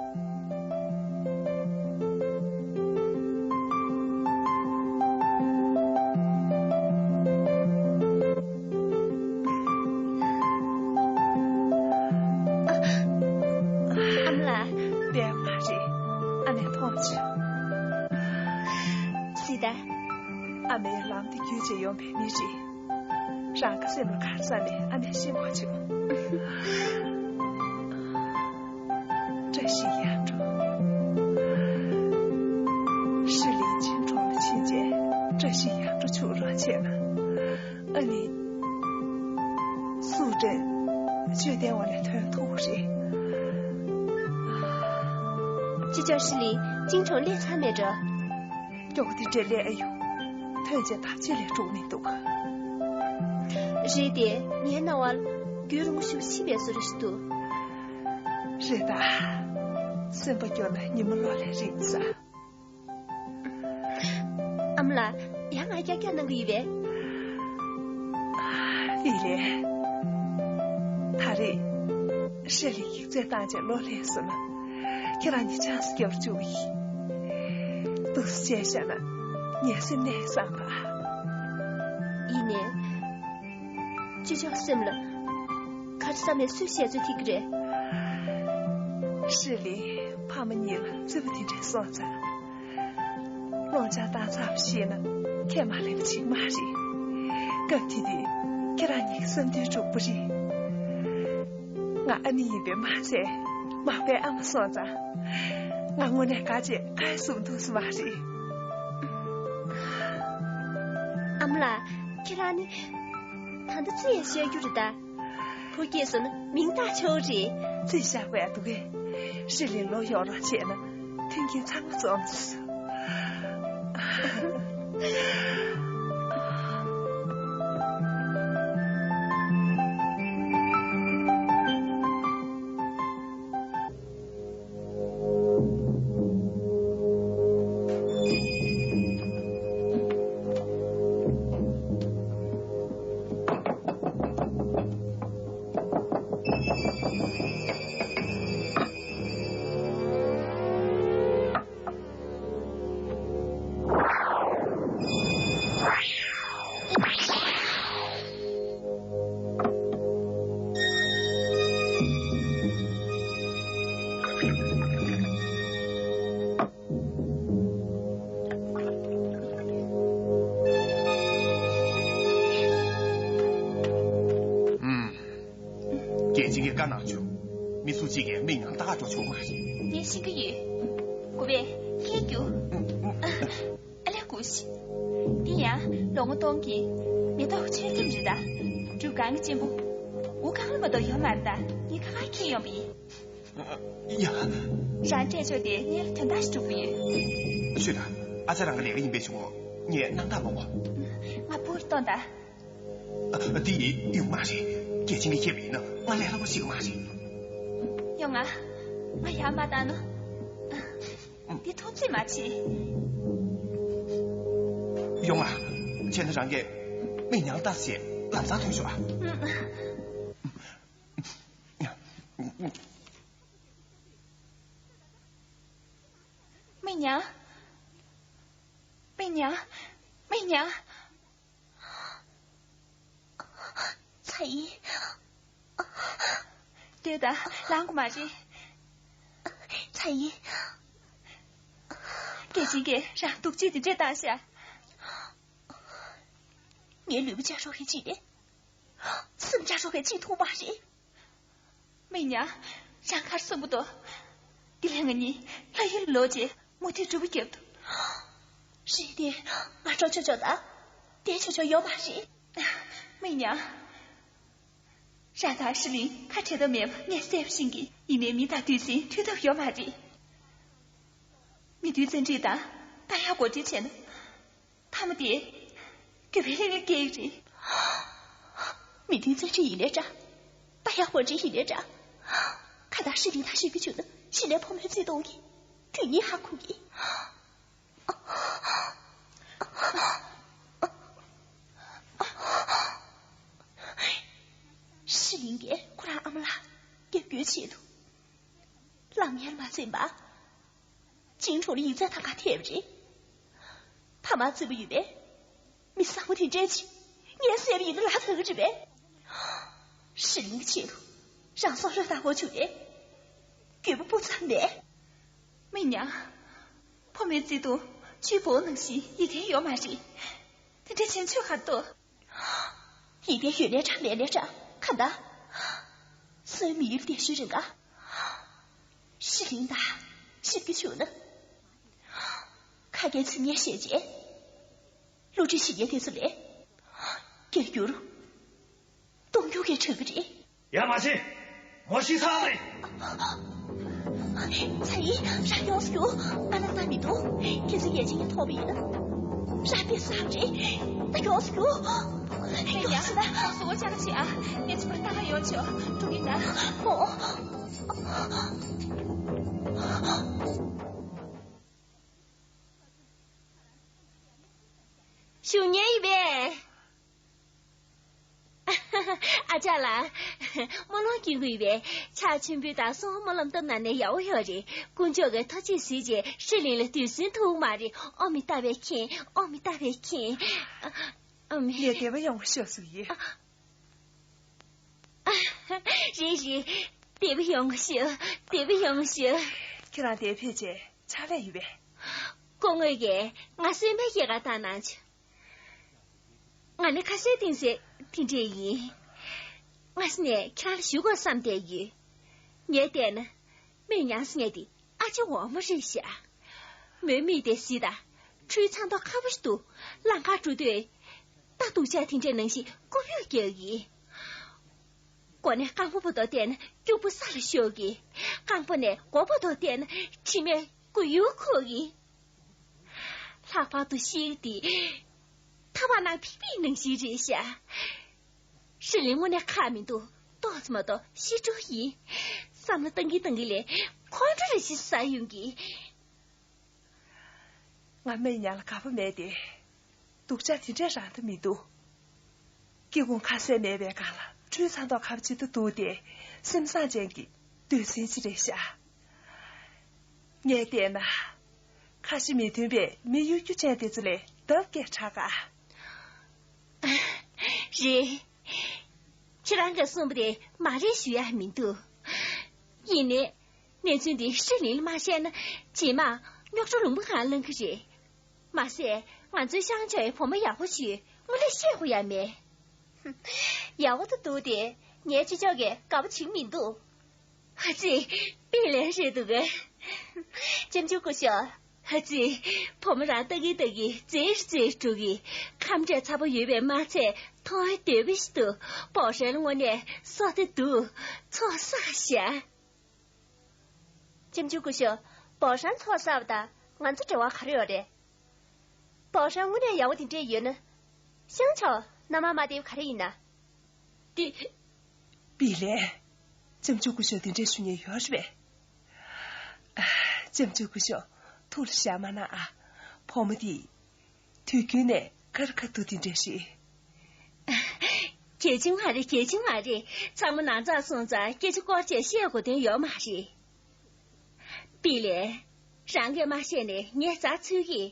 ཨ་མ་ལགས། བདེན་པ་རེད། ཨ་མས་མཐོང་བྱུང་། སི་ཏཱ། ཨ་མའི་ལམ་དུ་བརྒྱུད་བྱས་ཡོང་པའི་མི་རེད། རང་གི་སེམས་ལ་ག་རེ་བསམ་མེད་ཨ་མས་ཤེས་མ་བྱུང་། བཀྲ་ཤིས་ཡར་འགྲོ། ཧྲི་ལིན་ཅིན་གྲོང་ལ་ཕྱིན་རྗེས་བཀྲ་ཤིས་ཡར་འགྲོ་བྱུང་རོགས་བྱས་ན། ཨ་ནི། སུའུ་ཀྲེན། མཆོད་རྟེན་འོག་ནས་ཐོན་ཐུབ་རེད། ཅི་ཅར་ཧྲི་ལིན་ཅིན་གྲོང་སླེབས་ཚར་མེད་འགྲོ། མགྱོགས་དེ་འདྲས་སླེབས་ཨ་ཡོང་། ཐོན་རྗེས་ཐག་ཆེ་ལས་འགྲོ་མི་འདུག་རེད་དེ། ངའི་སྣང་བ་ལ་རྒྱུན་རིང་པོ་ཞིག་ཕྱིན་པའི་བཟོ་འདྲ་ཞིག་འདུག་རེད་ད། སེམས་པ་སྐྱོ་ན་ཉི་མ་ལོ་ལས་རིང་ས། ཨ་མ་ལགས། ཡང་ང་ཀྱག་ཀྱག་གནང་གི་ཡོད་པས། ལི་ལི། ད་རེས་ཧྲི་ལི་ཡིག་ཚད་བཏང་བྱས་ལོ་ལྷག་སོང་ན། ཁྱེད་རང་གཉིས་ཆང་ས་རྒྱབ་བཅུག་གི་ཡིན། འདུག་སེ་བྱས་བཞག་ན་ངའི་སེམས་ནས་བསམ་པ། ཡིན་ནའི། ཅི་ལྕོགས་སེམས་ལ། ག་རེ་བསམ་ནས་སུས་བཤད་ཚོད་ཐིག་གི་རེད། ཧྲི་ལི་ཕ་མ་གཉིས་ལ་བརྩེ་བ་དེ་འདྲ་སོང་ཙང་། སློང་ཆང་བཏང་ཚར་བ་ཤེས་ན་ཁས་མ་ལེན་པ་ཅིག་མ་རེད། སྐབས་དེ་དུས་ཁྱེད་རང་གཉིས་ཀྱི་བསམ་དོན་འགྲུབ་པ་རེད། ང་ཨ་ནེ་ཡིན་པས་མ་ཚད་མག་པའི་ཨ་མ་སོང་ཙང་། ང་དངོས་གནས་དགའ་བྱས་ཁ་ཡ་བཟུང་ཐུབ་ས་མ་རེད། ཨ་མ་ལགས། ཁྱེད་རང་ནི། ད་ལྟ་ཅི་ཡང་བཤད་རྒྱུ་རེད་ད། བུ་སྐྱེས་སོང་ན་མིང་བཏགས་ཆོག་རེད། རྩིས་བཞག་པའི་འདུག་གས། ཧྲི་ལི་ལོ་ཡོད་རོགས་བྱས་ན་མཐུན་རྐྱེན་ཚང་མ་འཛོམས་སོང་། ཨུམ། རྒྱལ་ཆེན་གྱིས་བཀའ་གནང་བྱུང་། མི་སུ་གཅིག་གིས་མིག་ནང་ལྟ་ག་འགྲོ་ཆོག་མ་རེད། ངས་ཤེས་ཀྱི་ཡོད། གོ་བས་ཁྱེད་རྒྱུ། ཨ་ལས་དགོས་ཤིག་འདི་ཡང་ལོ་ངོ་སྟོང་གི་མེ་ཏོག་ཆོས་ཐེམ་རེད་ད། འབྲུ་གང་གི་གཅེན་པོ། འུ་གང་ལ་མ་གཏོགས་ཡོད་མ་རེད་ད། ངས་ཁ་ཁ་ཁྱེར་ཡོང་པ་ཡིན། ཡ། རང་སྤྲད་ཆོག་དེ་ངས་དོན་དག་ཞིག་སྒྲུབ་ཀྱི་ཡོད། ཤོད་ད། ཨ་ཅག་རང་གི་ལས་ཀ་ཡིན་པའི་ཆུ་མོ། ངས་སྣང་དག་མ་གོ། ང་བུར་གཏོང་ད། ཨ། འདི་ཡོང་མ་རེད། རྒྱལ་ཆེན་གྱིས་ཁྱེར་བ་ཡིན་ན་ང་ལས་སླ་པོ་ཞིག་མ་རེད། ཡོང་ང་། ང་ཡར་མ་བཏང་ནོ། འདི་ཐོབ་རྩིས་མ་བྱེད། ཡོང་ང་། བྱས་ན་རང་གིས་མིག་ཉར་ལྟ་ཞེས་ལམ་སང་ཐོན་ཤོག་ཨ། མིག་ཉར། མིག་ཉར། མིག་ཉར། ཚ་ཡི། ལྟོས་དང་། ལངས་དགོས་མ་རེད། ཚ་ཡི། རྒྱལ་ཆེན་གྱིས་རང་སྡུག་ཅིག་དེ་འདྲས་བཏང་ཤག་ངའི་ལུས་པོ་བཅག་རོགས་ཀྱིས་ཅི་རེད། སེམས་བཅག་རོགས་ཀྱིས་ཅི་ཐུབ་མ་རེད། མིག་ཉར། རང་གར་སོང་གི་འདུག་འདི་ལས་ང་གཉིས་ལྷ་ཡུལ་ལོག་རྗེས་མུ་མཐུད་སྒྲུབ་པ་རྒྱབ་འདུག་རེད་དེ། ང་འགྲོ་ཆོག་ཆོག་ད། བསྡད་ཆོག་ཆོག་ཡོད་མ་རེད། མིག་ཉར། རང་དང་ཧྲི་ལིང་ཁ་བྲལ་ཐབས་མེད་པ་ངས་གསལ་པོ་ཤེས་ཀྱི་ཡིན་ནའི་མི་དང་དུས་ཟིང་མཐུད་ཐབས་ཡོད་མ་རེད། མི་མཐུན་བཙན་ཁྲིད་དང་ད་ཡག་གོ་སྒྲིག་བྱས་ན། མཐའ་མ་དེ། རྒྱུ་བའི་ལྷན་ལྷན་སྐྱེས་རེད། མི་མཐུན་བཙན་ཁྲིད་ཡིན་ནའི་འདྲ། ད་ཡག་གོ་སྒྲིག་ཡིན་ནའི་འདྲ། ཁ་བརྡ་ཧྲི་ལིང་དང་ཞིབ་ཀྱི་བྱུང་ན་གཞི་ནས་ཕོ་མོའི་བརྩེ་དུང་གི་དུས་ཉིད་ཧ་གོ་གི། ཧྲི་ལིང་གིས་ཁོ་རང་ཨ་མ་ལགས་རྒྱབ་སྐྱོར་ཆེད་དུ། ལམ་ཡར་མ་འཛེམས་པ། ཅིང་གྲོང་ལ་ཡིག་ཚད་ཐང་ག་ཐེབས་རེད། ཕ་མ་བརྩེ་པོ་ཡོད་པས། མི་བཟང་པོ་དེ་འདྲས་ཅིག་ངས་བསད་པ་ཡིན་ན་ལག་ཐག་གི་རེད་པས། ཧྲི་ལིང་གི་ཆེད་དུ་རང་སྲོག་བློས་བཏང་དགོས་བྱུང་བས། འགྱོད་པ་སྤུ་ཙམ་མེད། མིག་ཉར། ཕོ་མོའི་བརྩེ་དུང་བཅུའི་བོའུ་ནང་བཞིན་ཡི་གེ་ཡོད་མ་རེད། དེ་འདྲ་བྱེད་ཆོག་ག་འདུག་ཡིན་པའི་ཡོད་ནའི་འདྲ་མེད་ནའི་འདྲ་ག་འདྲ། སོའི་མི་ཡུལ་བསྡད་ཤུལ་རིང་ག་ཧྲི་ལིང་དང་ཞིབ་ཀྱི་བྱུང་ན། ཁ་སྐད་ཚིག་ངན་བཤད་རྗེས། བསླུ་བྲིད་བྱེད་མཁན་དེ་ཚོ་ལས། སྐད་སྒྱུར། གཏོང་རྒྱུ་གི་ཆགས་ཀྱི་རེད། ཡ་མ་བྱེད། མོ་ཤི་ཚར་རེད། ཚ་ཡི་ར་ཡོངས་སུ་རྒྱུ། ཨ་ན་ད་མི་འདུག་ཁྱེད་ཚོ་ཡས་ཅན་གྱི་ཐོག་པ་ཡིན་ན། ར་དེ་ས་རེད། ད་ཡོངས་སུ་རྒྱུ། ཡོངས་སུ་ད། ཡ་སོ་བོ་ཅག་ཅི་ཨ། ངས་ཚོ་པར་ལྟ་ག་ཡོང་ཆོག་འགྲོ་གི་ད། ཨོ། ཞུ་ཉན་ཡིན་པས། ཨ་ཅག་ལགས། སྨོན་ལམ་སྐྱོན་གྱི་ཡོད་པས་ཕྱག་མཆོད་འབུལ་དང་གསུང་སྨོན་ལམ་བཏབ་ན་ནས་ཡག་པོ་ཡོད་རེད། དཀོན་མཆོག་གིས་ཐུགས་རྗེ་གཟིགས་རྗེས་ཧྲི་ལིན་ལ་དུས་ཟིན་ཐུབ་མ་རེད། ཨོ་མི་ལྟ་བའི་མཁན། ཨོ་མི་ལྟ་བའི་མཁན། ཨ་མི། ངས་བདེ་པོ་ཡོང་བ་ཤོག་ཟེར་གྱི་ཡིན། རེད་རེད། བདེ་པོ་ཡོང་བ་ཤོག་བདེ་པོ་ཡོང་བ་ཤོག་ཁྱེད་རང་དེར་ཕེབས་བྱས་ཕྱག་ལས་ཡོད་པས། སྐུ་ངོ་གིས་ང་གསོལ་མའི་སྐྱེས་སྐར་བཏང་གནང་བྱུང་། ང་ནི་ཁ་ཟས་བཏིང་ཟས་དེ་འདྲས་ཡིན། སྔ་ས་ནས་ཁྱེད་རང་ལ་ཞུ་དགོས་བསམ་བསྡད་ཡོད། ངས་བལྟས་ན། སྨན་ཉང་ཟེར་མཁན་དེ་ཨ་ཅེ་འོག་མ་རེད་ཤག་མོའི་མིག་དེ་གཟི་དང་། ཁྲུས་ཚང་ཐོག་ཁ་པོ་ཞིག་འདུག་ལམ་ཁར་འགྲོ་དུས། རྟ་སྡུག་ཅག་དེ་འདྲས་ནང་བཞིན་རྐུབ་གཡུག་རྒྱག་གི། མགོ་ནས་རྐང་པ་བར་དུ་བལྟས་ན་སྐྱུག་པ་ས་ལ་ཤོར་གི། རྐང་པ་ནས་མགོ་བར་དུ་བལྟས་ན་དྲི་མས་མགོ་ཡུ་འཁོར་གི། ལྷག་པར་དུ་ཤེལ་དེ་ཐག་པ་ནང་ཕིག་ཕིག་ནང་བཞིན་རེད་ཤག་ཧྲི་ལིན་དངོས་གནས་ཁག་མི་འདུག་ཏོག་ཙམ་མ་གཏོགས་ཤི་འགྲོ་ཡིན། བསམ་བློ་བཏང་གིན་བཏང་གིན་ལས་ཁོང་ཁྲོ་རེ་ཞིག་ཟ་ཡོང་གི། ང་སྨན་ཉང་ལ་དགའ་པོ་མེད་དེ། སྡུག་ཅག་དེ་འདྲས་རང་ད་མི་འདུག་སྐྱེ་དགུང་ཁ་ཟས་མེད་པའི་སྒང་ལ་ཁྲུས་ཚང་ཐོག་ཁ་པོ་ཅིག་ཏུ་འདུག་སྟེ། སེམས་བཟང་ཅན་གྱི་འདོད་སྲེད་ཅིག་རེད་ཤག་ངས་བལྟས་ན། ཁ་ཞེ་མི་མཐུན་པའི་མི་གཡོ་སྒྱུ་ཅན་དེ་ཚོ་ལས་ལྡབ་བརྒྱ་དྲག་ག་རེད། ཁྱེད་རང་གིས་གསུངས་པ་དེ་མ་རེད་ཞུ་ཡ་མི་འདུག་ཡིན་ནའི། གནས་ཚུལ་འདི་ཧྲི་ལིན་ལ་མ་བཤད་ན་རྗེས་མ་རྙོག་དྲ་ལུང་པ་གང་ལངས་ཀྱི་རེད། མ་ཟད་ང་ཚོའི་ཤང་ཆའོ་ཡི་བུ་མོ་ཡག་པོ་ཞིག་ཡོད། དངོས་གནས་བཤད་དགོས་ཡ་མེད། ཡག་པོ་ད་འདུག་སྟེ། ངའི་ཅོ་ཅོ་གིས་དགའ་པོ་བྱེད་ཀྱི་མི་འདུག་ཨ་ཙི། པི་ལན་རེད་འདུག་གས། ལྕམ་ཆུང་སྐུ་ཞབས། ཨ་ཙི། བུ་མོ་རང་ལྟ་གིན་ལྟ་གིན་མཛེས་རུ་མཛེས་རུ་འགྲོ་གི། ཁམས་འདྲ་ཚ་པོ་ཡོད་པས་མ་ཚད་མཐོང་བས་འདོད་པ་ཞིག་འདུག་པོ་ཧྲན་དངོས་གནས་བསོད་བདེ་འདུག་ཚོགས་བསགས་ཤག་ལྕམ་ཆུང་སྐུ་ཞབས། པོ་ཧྲན་ཚོགས་བསགས་པ་དང་ང་ཚོ་འབྲེལ་བ་ག་རེ་ཡོད་རེད། པོ་ཧྲན་དངོས་གནས་ཡག་པོ་དེ་འདྲས་ཡོད་ན། ཤང་ཆའོ་མནའ་མ་མ་བསྡད་པ་ག་རེ་ཡིན་ན། འདི། པི་ལན། ལྕམ་ཆུང་སྐུ་ཞབས་དེ་འདྲས་ཞུ་མཁན་ཡོད་རེད་པས། ལྕམ་ཆུང་སྐུ་ཞབས་ཐུགས་ལ་བཞག་མ་གནང་ཨ། བུ་མོ་འདི། དུས་རྒྱུན་ནས་དཀར་ཁ་དུ་དེ་འདྲས་རེད། གལ་ཆེན་མ་རེད། གལ་ཆེན་མ་རེད། ཚང་མ་ནང་ཚགས་སོང་ཙང་སྐད་ཆ་སྐོར་བཅས་བཤད་དགོས་དོན་ཡོད་མ་རེད། པི་ལན། རང་གིས་མ་བཤད་ནས་ངས་རྩ་འཚོལ་གི།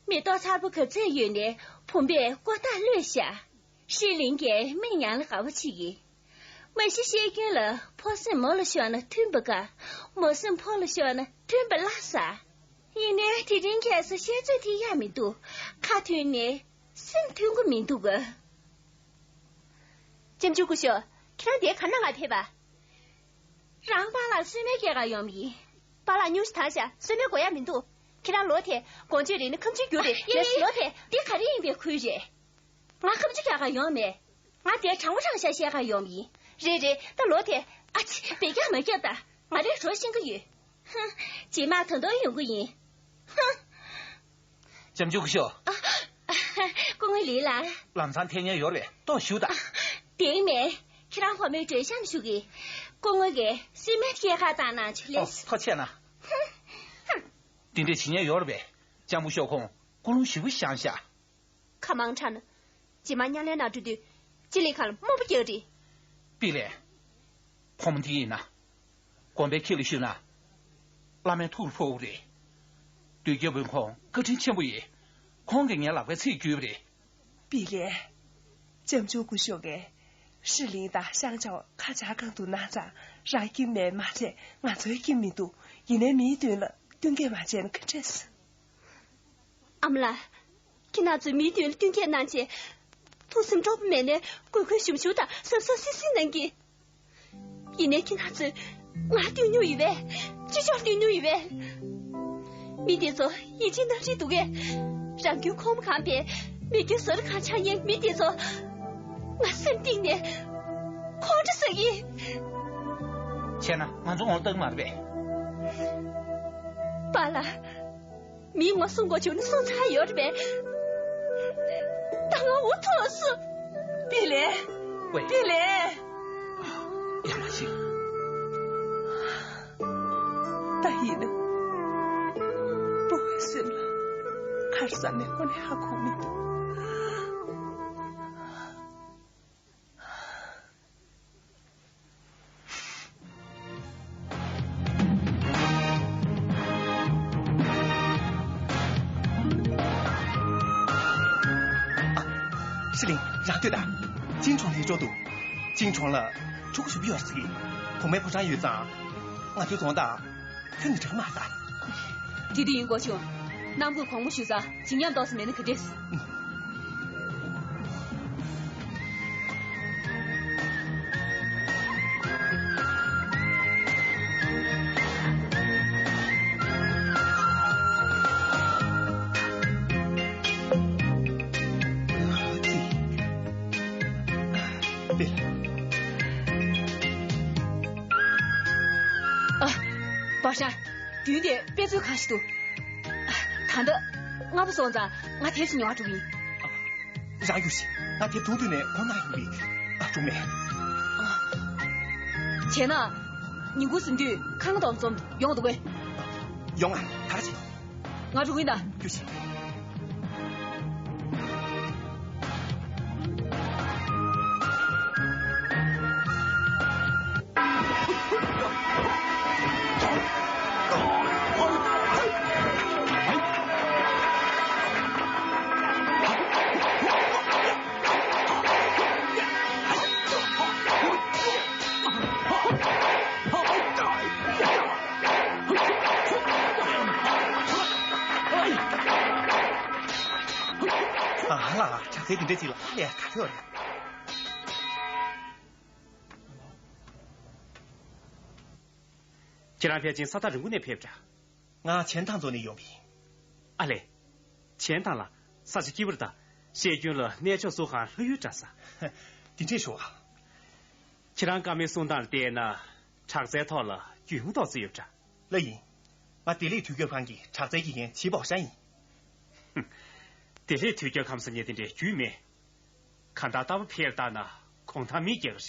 མེ་ཏོག་མཚར་པོ་ག་ཚད་ཡོད་ནའི་བུམ་པས་ཀོ་ཐག་ལྷོད་ཤག་ཧྲི་ལིན་གྱིས་སྨན་ཉང་ལ་དགའ་པོ་བྱེད་ཀྱི། མ་གཞི་བཤད་རྒྱུན་ལ་ཕོ་སེམས་མོ་ལ་ཤོར་ན་མཐུན་པ་དགའ། མོ་སེམས་ཕོ་ལ་ཤོར་ན་མཐུན་པ་སླ་ས། ཡིན་ནའི་དེ་རིང་ཁ་སང་བཤད་ཚོད་ཐིག་ཡག་མི་འདུག་ཁ་མཐུན་ནས་སེམས་མཐུན་གི་མི་འདུག་ག་ལྕམ་ཆུང་སྐུ་ཞབས། ཁྱེད་རང་དེ་ག་ན་ང་ཕེབས་པ། རང་པཱ་ལགས་གསོལ་མའི་སྐྱེས་སྐར་ཡོང་བ་ཡིན། པཱ་ལགས་སྙུང་གཞི་དྭངས་ཤག་གསོལ་མའི་དགོས་ཡག་མི་འདུག་ཁྱེད་རང་ལོ་དེ་དགོང་དཔྱོད་རིག་ནི་ཁམ་ཆུའི་རྒྱུ་རེད། ཡིན། ངས་ལོ་དེ་འདི་ག་རེ་ཡིན་པའི་ཁུལ་རེད། ང་ཁམ་ཆུ་རྒྱག་གར་ཡོང་མེད། ང་དེ་གྲང་མོ་རང་ཤག་བཤད་གར་ཡོང་བ་ཡིན། རེད་རེད། ད་ལོ་དེ་ཨ་ཙི་བེ་རྒྱག་མ་རྒྱབ་ད། ང་རེ་གྲོ་ཤིང་གི་ཡོད། ཧ། རྗེས་མ་ད་དུང་ཡོང་གི་ཡིན། ཧ། ལྕམ་ཆུང་སྐུ་ཞབས། སྐུ་ངོ་ལི་ལགས། ལམ་སང་འཐེན་མཁན་ཡོད་རེད། ཏོག་བཞུགས་དང་། དེ་མེད། ཁྱེད་རང་བུ་མོའི་མགྲོན་ཤམ་ཞུ་གི། སྐུ་ངོ་གིས་གསོལ་མའི་སྐྱེས་སྐར་བཏང་གནང་བྱུང་། ཨོ། ལགས་སོ། ཐུགས་རྗེ་གནང་། འདི་འདྲས་བྱེད་མཁན་ཡོད་རེད་པས། ལྕམ་སྐུ་ཞབས་ཁོང་ཀུན་སློང་ཞེ་པོ་ཞན་ཤག་ཁ་མང་དྲགས་ན། རྗེས་མ་མཉམ་ལས་གནང་འགྲོ་དུས་སྤྱི་གླིང་ཁང་ལ་དམོད་པོ་རྒྱག་རེད། པི་ལན། ཁོང་མོ་འདི་ཡིན་ན། དགོན་པའི་ཁྱི་ལ་ཞུས་ན། བླ་མའི་ཐུགས་ལ་ཕོག་གི་རེད། དུས་རྒྱལ་བུ་ཁོང་བཀའ་དྲིན་ཆེན་པོ་ཡིན། ཁོང་གིས་ངའི་ལག་པའི་ཚིག་བརྒྱུད་པ་རེད། པི་ལན། ལྕམ་ཆུང་སྐུ་ཞབས་ཀྱིས་ཧྲི་ལིན་དང་ཤང་ཆའོ་ཁ་བྱང་གང་འདུག་གནང་ཙང་རང་སྐྱིད་མེད་མ་བྱས་ང་ཚོའི་སྐྱིད་མི་འདུག་ཡིན་ནའི་མིའི་མདུན་ལ་བསྟུན་མཁས་མ་བྱས་ན་ག་འདྲས། ཨ་མ་ལགས། ཁྱེད་རྣམ་ཚོས་མིའི་མདུན་ལ་བསྟུན་མཁས་གནང་བྱས། ཐུགས་སེམས་སྤྲོ་པོ་མེད་ནའི་དགོས་མཁོ་ཞུམ་ཞུམ་དང་གཟབ་གཟབ་སིང་སིང་གནང་གི། ཡིན་ནའི་ཁྱེད་རྣམ་ཚོས་ང་བསྟུན་མྱོང་ཡོད་པས། ཅི་ལྕོགས་བསྟུན་མྱོང་ཡོད་པས། མི་དེ་ཚོ་ཡིད་ཆེས་རྣམ་དཔྱོད་འདུག་གས། རང་རྒྱུད་ཁོམ་གང་པའི་མི་རྒྱུད་བཟོ་རུ་གང་ཆགས་ཡས་མི་དེ་ཚོ་ང་སེམས་གཏིང་ནས་ཁོང་ཁྲོ་ཟ་གི། བྱས་ན་ང་ཚོ་ངོ་རྟགས་མ་རེད་པས། པཱ་ལགས། མིའི་ངོ་སྲུང་དགོས་བྱུང་ན་སྲུང་ཚར་ཡོད་རེད་པས། ད་ང་འུ་ཐུག་སོང་། པི་ལན། ཝེ། པི་ལན། ཡ་མ་ཤི། ད་ཡིན་ན། སྤོ་བོའི་སེམས་ལ་ག་རེ་ཟ་ནས་དངོས་གནས་ཧ་གོ་མི་འདུག་ཕྱི་གླིང་རང་སྡོད་དང་། ཅིན་ཁྲོང་ལ་ཡོད་ཆོག་འདུག་ཅིན་ཁྲོང་ལ་ཕྲུ་གུ་ཞུ་གི་ཡོད་ཟེར་གི། བུ་མོའི་ཕོ་བྲང་ཡོད་ཙང་། ང་ཚོའི་རྫོང་དང་། ཁྱོད་ནི་འདྲ་མ་ད། དེ་དེ་ཡིན་གོ་ཆུང་། གནམ་གོས་གོང་མོ་ཞུ་ས་བྱིན་ཉམས་ཏོག་ཙམ་མེད་ན་ག་འདྲས། ཨ། བ་ཧྲ། མདུན་དེ་དཔེ་མཛོད་ཁང་ཞིག་འདུག་ད་ལྟ་སྔ་པོ་སོང་ཙང་ང་དེབ་ཞིག་ཉོ་བར་འགྲོ་གི་ཡིན། རང་རྒྱུགས་ཤིག་ང་དེབ་དུང་དུ་ནས་གོང་ན་ཡོང་བའི། ཨ། སྒྲུང་མེད། བྱས་ན། ཉིན་གུང་ཟིན་དུས་ཁང་སྟོང་འཛོམས་ཡོང་འདུག་གས། ཡོང་ང་ག་རེ་བྱེད། ང་འགྲོ་གི་ཡིན་ད། རྒྱུགས་ཤིག་ཨ་ལ། དྲག་རྩལ་འདི་འདྲ་ཅིག་ལ་ཧ་ལས་ག་ཚོད་རེད། ཁྱེད་རང་ཕལ་ཆེར་ས་ཐག་རིང་པོ་ནས་ཕེབས་འདྲ། ང་ཆན་ཐང་རྫོང་ནས་ཡོང་བ་ཡིན། ཨ་ལས། ཆན་ཐང་ལ་ས་ཆ་སྐྱིད་པོ་རེད་ད། བཤད་རྒྱུན་ལ་གནས་མཆོག་སུ་གང་ལྷ་ཡུལ་འདྲ་ས། དེ་འདྲས་ཞུ་བ། ཁྱེད་རང་བཀའ་མོལ་གསུང་སྟངས་ལ་བལྟས་ན། དྲག་རྩལ་ཐོག་ལ་རྒྱུས་མངའ་ཏོག་ཙམ་ཡོད་འདྲ། ལགས་ཡིན། ང་བདེ་ལེགས་དུས་རྒྱལ་ཁང་གི་དྲག་རྩལ་གྱི་རྒན་ཆི་པའོ་ཧྲན་ཡིན། ཧུམ། བདེ་ལེགས་དུས་རྒྱལ་ཁང་ཟེར་མཁན་དེ་འདྲའི་རྒྱུས་མེད། གང་ལྟར་རྟ་ཕོ་ཕེར་བཏགས་ན་གོང་ཐང་མི་རྒྱལ་ག་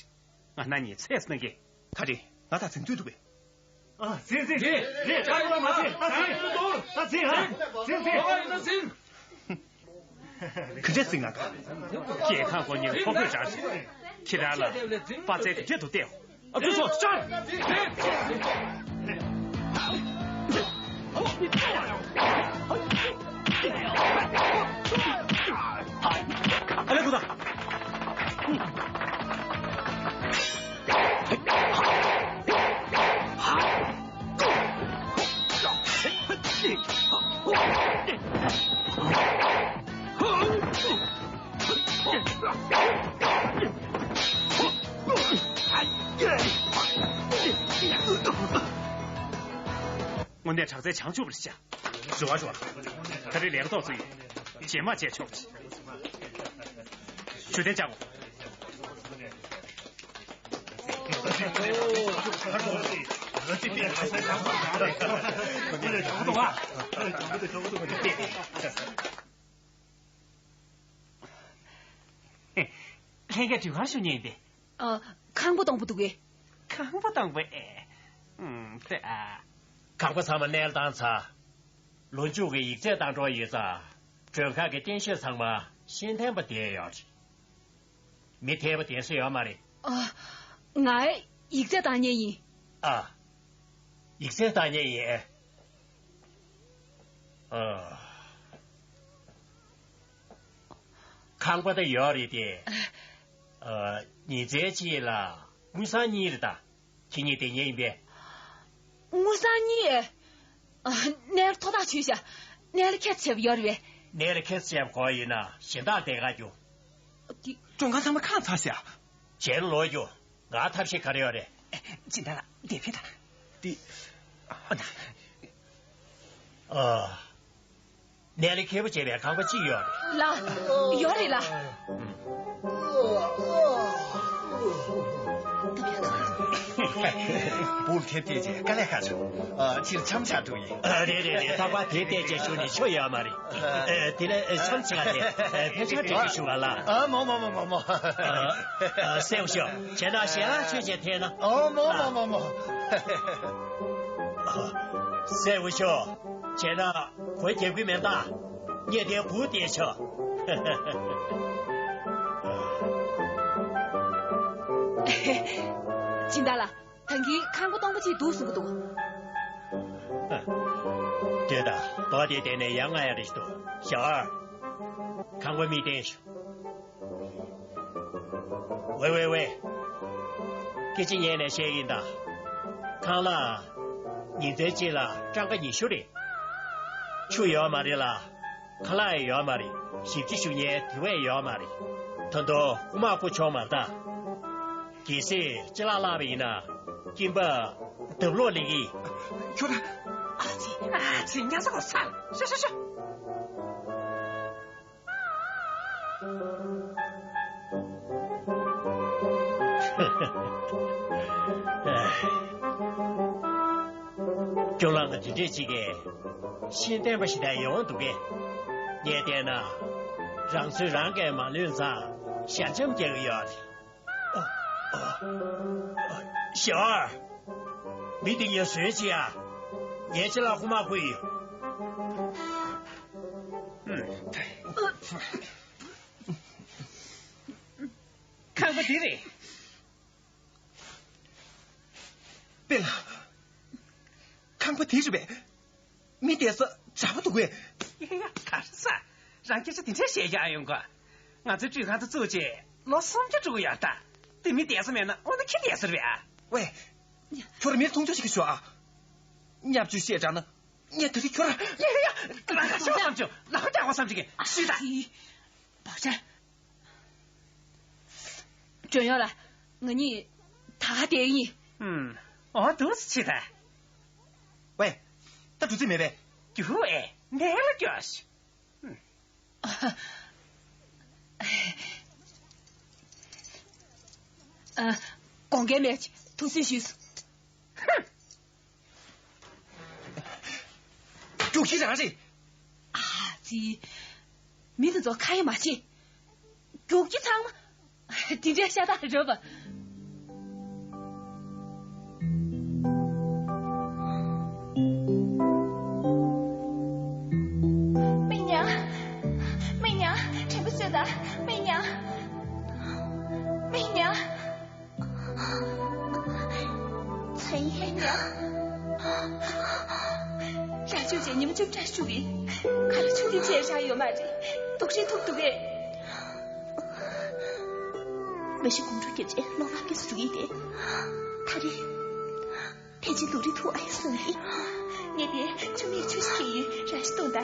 རེད། ང་ན་ཉིན་ཚེས་གནང་གི། ག་རེ། ང་དང་འཛིང་འདོད་འདུག་གས། ཨ། འཛིང་འཛིང་འཛིང་། རེད། ཁྲག་ཡོད་མ་འཛིང་། ད་འཛིང་། ད་འཛིང་། ཨ། འཛིང་འཛིང་། ཡོད་པ་ཡིན་ན་འཛིང་། ག་འདྲས་འཛིང་ང་ག། རྒྱལ་ཁང་སྒོ་ཉིན་ཕོ་རྒོད་རང་རེད། ཁྱེད་རང་ལ་དཔའ་རྩལ་དེ་འདྲས་འདུག་སྟེ། ཨ། ཁྱོད་ཚོ་ཤར། ཨ་ལས་ཁུ་ད། དངོས་གནས་དྲག་རྩལ་བྱང་ཆུབ་པ་རེད་ཤག། རེ་བ་རེ་བ། ད་རེས་ལས་ཀ་ཏོག་ཙམ་ཡོད། རྗེས་མ་མཇལ་ཆོག་གི། ཞུ་རྟེན་བཅག་གོ། ལྷན་རྒྱས་དུས་གང་ཞུ་ཉེན་ཏེ། ཨ། ཁང་པ་སྟོང་པོ་འདུག་གས། ཁང་པ་སྟོང་པོ་ཨེ། ཨུམ། དེ་ཨ། ཁང་པ་ཚང་མ་མནལ་བཏང་ཚར། ལོ་མཇུག་གི་ཡིག་ཚད་བཏང་འགྲོ་ཡོད་ཙང་། མགྲོན་ཁང་གི་རྟེན་གཞི་ཚང་མ་ཤེས་ལྡན་པ་བསྡད་ཡོད་རེད། མི་ཐེ་བ་བསྡད་ས་ཡོད་མ་རེད། ཨ། ང་ཡིག་ཚད་བཏང་མཁན་ཡིན། ཨ། ཡིག་ཚད་བཏང་མཁན་ཡིན་ཨེ། ཨ། ཁང་པ་ད་ཡོད་རེད་དེ། ཨ། ཉི་ཚེ་གཅིག་ལ་དངུལ་སྲང་གཉིས་རེད་ད། ཁྱེད་གཉིས་དེ་ཉེ་ཡིན་པས། དངུལ་སྲང་གཉིས། ཨ། གནས་ལ་ཐོག་ཐག་ཆོད་ཤག། གནས་ལ་ཁྱད་ཆེ་བ་ཡོད་རེད་པས། གནས་ལ་ཁྱད་ཆེ་བ་གོ་ཡིན་ན་གཞན་དག་དེ་ག་རྒྱུ། འདི་མགྲོན་ཁང་ཚང་མ་ཁེངས་ཚར་ཤག། གཞན་ལོག་རྒྱུ། ང་ཐབས་ཤེས་ག་རེ་ཡོད་རེད། སྦྱིན་བདག་ལགས་འདིར་ཕེབས་དང་། འདི། ཨ། ན། ཨ། གནས་ལ་ཁེ་པོ་བྱེད་པའི་ཁང་པ་གཅིག་ཡོད་རེད། ལགས། ཡོད་རེད་ལགས། འབུར་ཐེབས་བལྟས་རྗེས་དཀའ་ལས་ཁག་བྱུང་། ཨ། སྤྱིར་འཆམ་ཆགས་འགྲོ་ཡིན། ཨ། རེད་རེད་རེད། རྟག་པར་དེ་བལྟས་རྗེས་ཞུ་ནས་ཆོ་ཡོད་མ་རེད། ཨ། དེ་ལས་འཆམ་ཆགས་ཏེ། ཨ། ཕན་ཆགས་འགྲོ་རྒྱུ་ཞུ་བ་ལ། ཨ། མོ་མོ་མོ་མོ་མོ། ཨ། ཨ། སེའུ་ཤོ། བྱས་ན་ཞལ་ལག་མཆོད་བྱས་འཐེན་ན། ཨོ། མོ་མོ་མོ་མོ། ཨ། སེའུ་ཤོ། བྱས་ན་གོས་རྒྱབ་ཀྱི་མེད་ད། ངས་དེ་འབུ་བལྟས་ཆོག། སྦྱིན་བདག་ལགས། ད་གིན་ཁང་པ་སྟོང་པ་ཅིག་འདུག་གསུང་གི་འདུག། ལྟོས་དང་། རྡོ་དེའི་སྟེང་ནས་ཡར་མངགས་ཡག་རེ་ཞིག་འདུག། ཞའོ་ཨར། ཁང་པ་མིག་བསྟན་ཞུ། ཝེ་ཝེ་ཝེ། སྐད་ཆ་ཉན་ནས་བཤད་ཡིན་ད། ཁང་གླ། ཉིན་མཚན་གཅིག་ལ་སྲང་ཀ་ཉི་ཤུ་རེད། ཆུ་ཡོད་མ་རེད་ལ། ཁ་ལག་ཡང་ཡོད་མ་རེད། ཞིབ་ཕྱི་ཞུ་མཁན་དེ་བས་ཡོད་མ་རེད། ད་དུང་རྐུ་མ་རྐུ་ཆོག་མ་རེད་ད། གལ་སྲིད་ཅ་ལག་བརླག་པ་ཡིན་ན། སྐྱིན་པ་ལྡབ་ལོག་ལེན་གྱི། ཁྱོད་རང་། ཨ་ཙི། ཨ་ཙི། ཉལ་ས་གོ་ས། ཤོག་ཤོག་ཤོག་ཁྱོད་རང་གི་དེ་འདྲས་ཅིག་གིས་ཤེས་ལྡན་པ་ཞིག་དང་ཡོང་འདུག་གས། ངས་བལྟས་ན། རང་ཚོད་རང་གིས་མ་ལོན་ཙང་ཞྭ་འཇམ་རྒྱག་གི་ཡོད་རེད། ཞའོ་ཨར། མི་འདི་ངས་བཟོས་ཅི་ཡ། ངས་ཅི་ལ་ཁུ་མ་ཁུ་ཡི། ཁང་པ་འདི་རེད། པེ་ལགས། ཁང་པ་དེ་རེད་པས། མི་བསྡད་ས་འདྲ་པོ་འདུག་གས། ཡ་ཡ། ག་རེ་ཟ། རང་སྐད་ཆ་དེ་འདྲ་བཤད་ཀྱང་ཡོང་གི། ང་ཚོའི་སྤྲུལ་ཁང་དུ་བཙུགས་རྗེས་ལོ་སུམ་བརྒྱ་འགྲོ་གི་ཡོད་ད། དེ་མི་བསྡད་ས་མེད་ན་འོ་ན་ཁྱི་བསྡད་ས་རེད་པས། ཝེ། ཁྱོད་རང་མིར་མཐོང་ཆུང་ཞིག་ཤོག་ཨ། བརྙས་བཅོས་བཤད་དྲགས་ན་ངས་ད་རེས་ཁྱོད་རང་། ཡ་ཡ་ཡ། ལག་པ་བཤའ་བསམ་བྱུང་། ལག་པ་བརྐྱང་བསམ་བྱུང་གི། ཤི་ད། བག་ཆགས། ཇོན་ཡོང་ལ། ང་གཉིས་ད་ག་བསྡད་ཡིན། ཨུམ། འོ་འདུག་སེ་བྱེད་ད། ཝེ། ད་འགྲོ་རྩིས་མེད་པས། རྒྱུགས་ཨེ། ནས་ལ་རྒྱོགས་ཤིག་ཨ། དགོངས་འགལ་མེད། ཐུགས་རྗེ་ཞུས། ཧུམ། རྒྱུགས་ཁྱི་རང་རེད། ཨ་ཙི། མི་དེ་ཚོ་ཁ་ཡ་མ་བྱེད། རྒྱུགས་ཁྱི་ཚང་མ། དེ་འདྲའི་ཤ་སྟག་རེད་པ། སྨན་ཉང་། སྨན་ཉང་། དྲན་པ་གསོས་དང་། སྨན་ཉང་། སྨན་ཉང་། ཚ་ཡི། སྨན་ཉང་། རང་ཆུང་ཆེ་ཉི་མ་བཅུ་བཀྲ་ཤིས་ཡིན། ཁ་ལ་ཆུ་དེ་ཆེ་རག་ཡོད་མ་རེད། དུག་ཤིང་ཐུག་འདུག་གས། མ་གཞི་དགོང་དྲོ་རྒྱབ་རྗེས་གློག་ལམ་སྐྱེས་སུ་འགྲོ་ཡི་དེ། ད་རེས། ཕལ་ཆེར་ལུག་རིགས་ཐུག་ཨ་ཡི་སོང་གི། ངས་དེ་ཆུ་མིག་ཆུ་ཞིག་གི་ཡུལ་ར་ཤི་བཏུང་ད།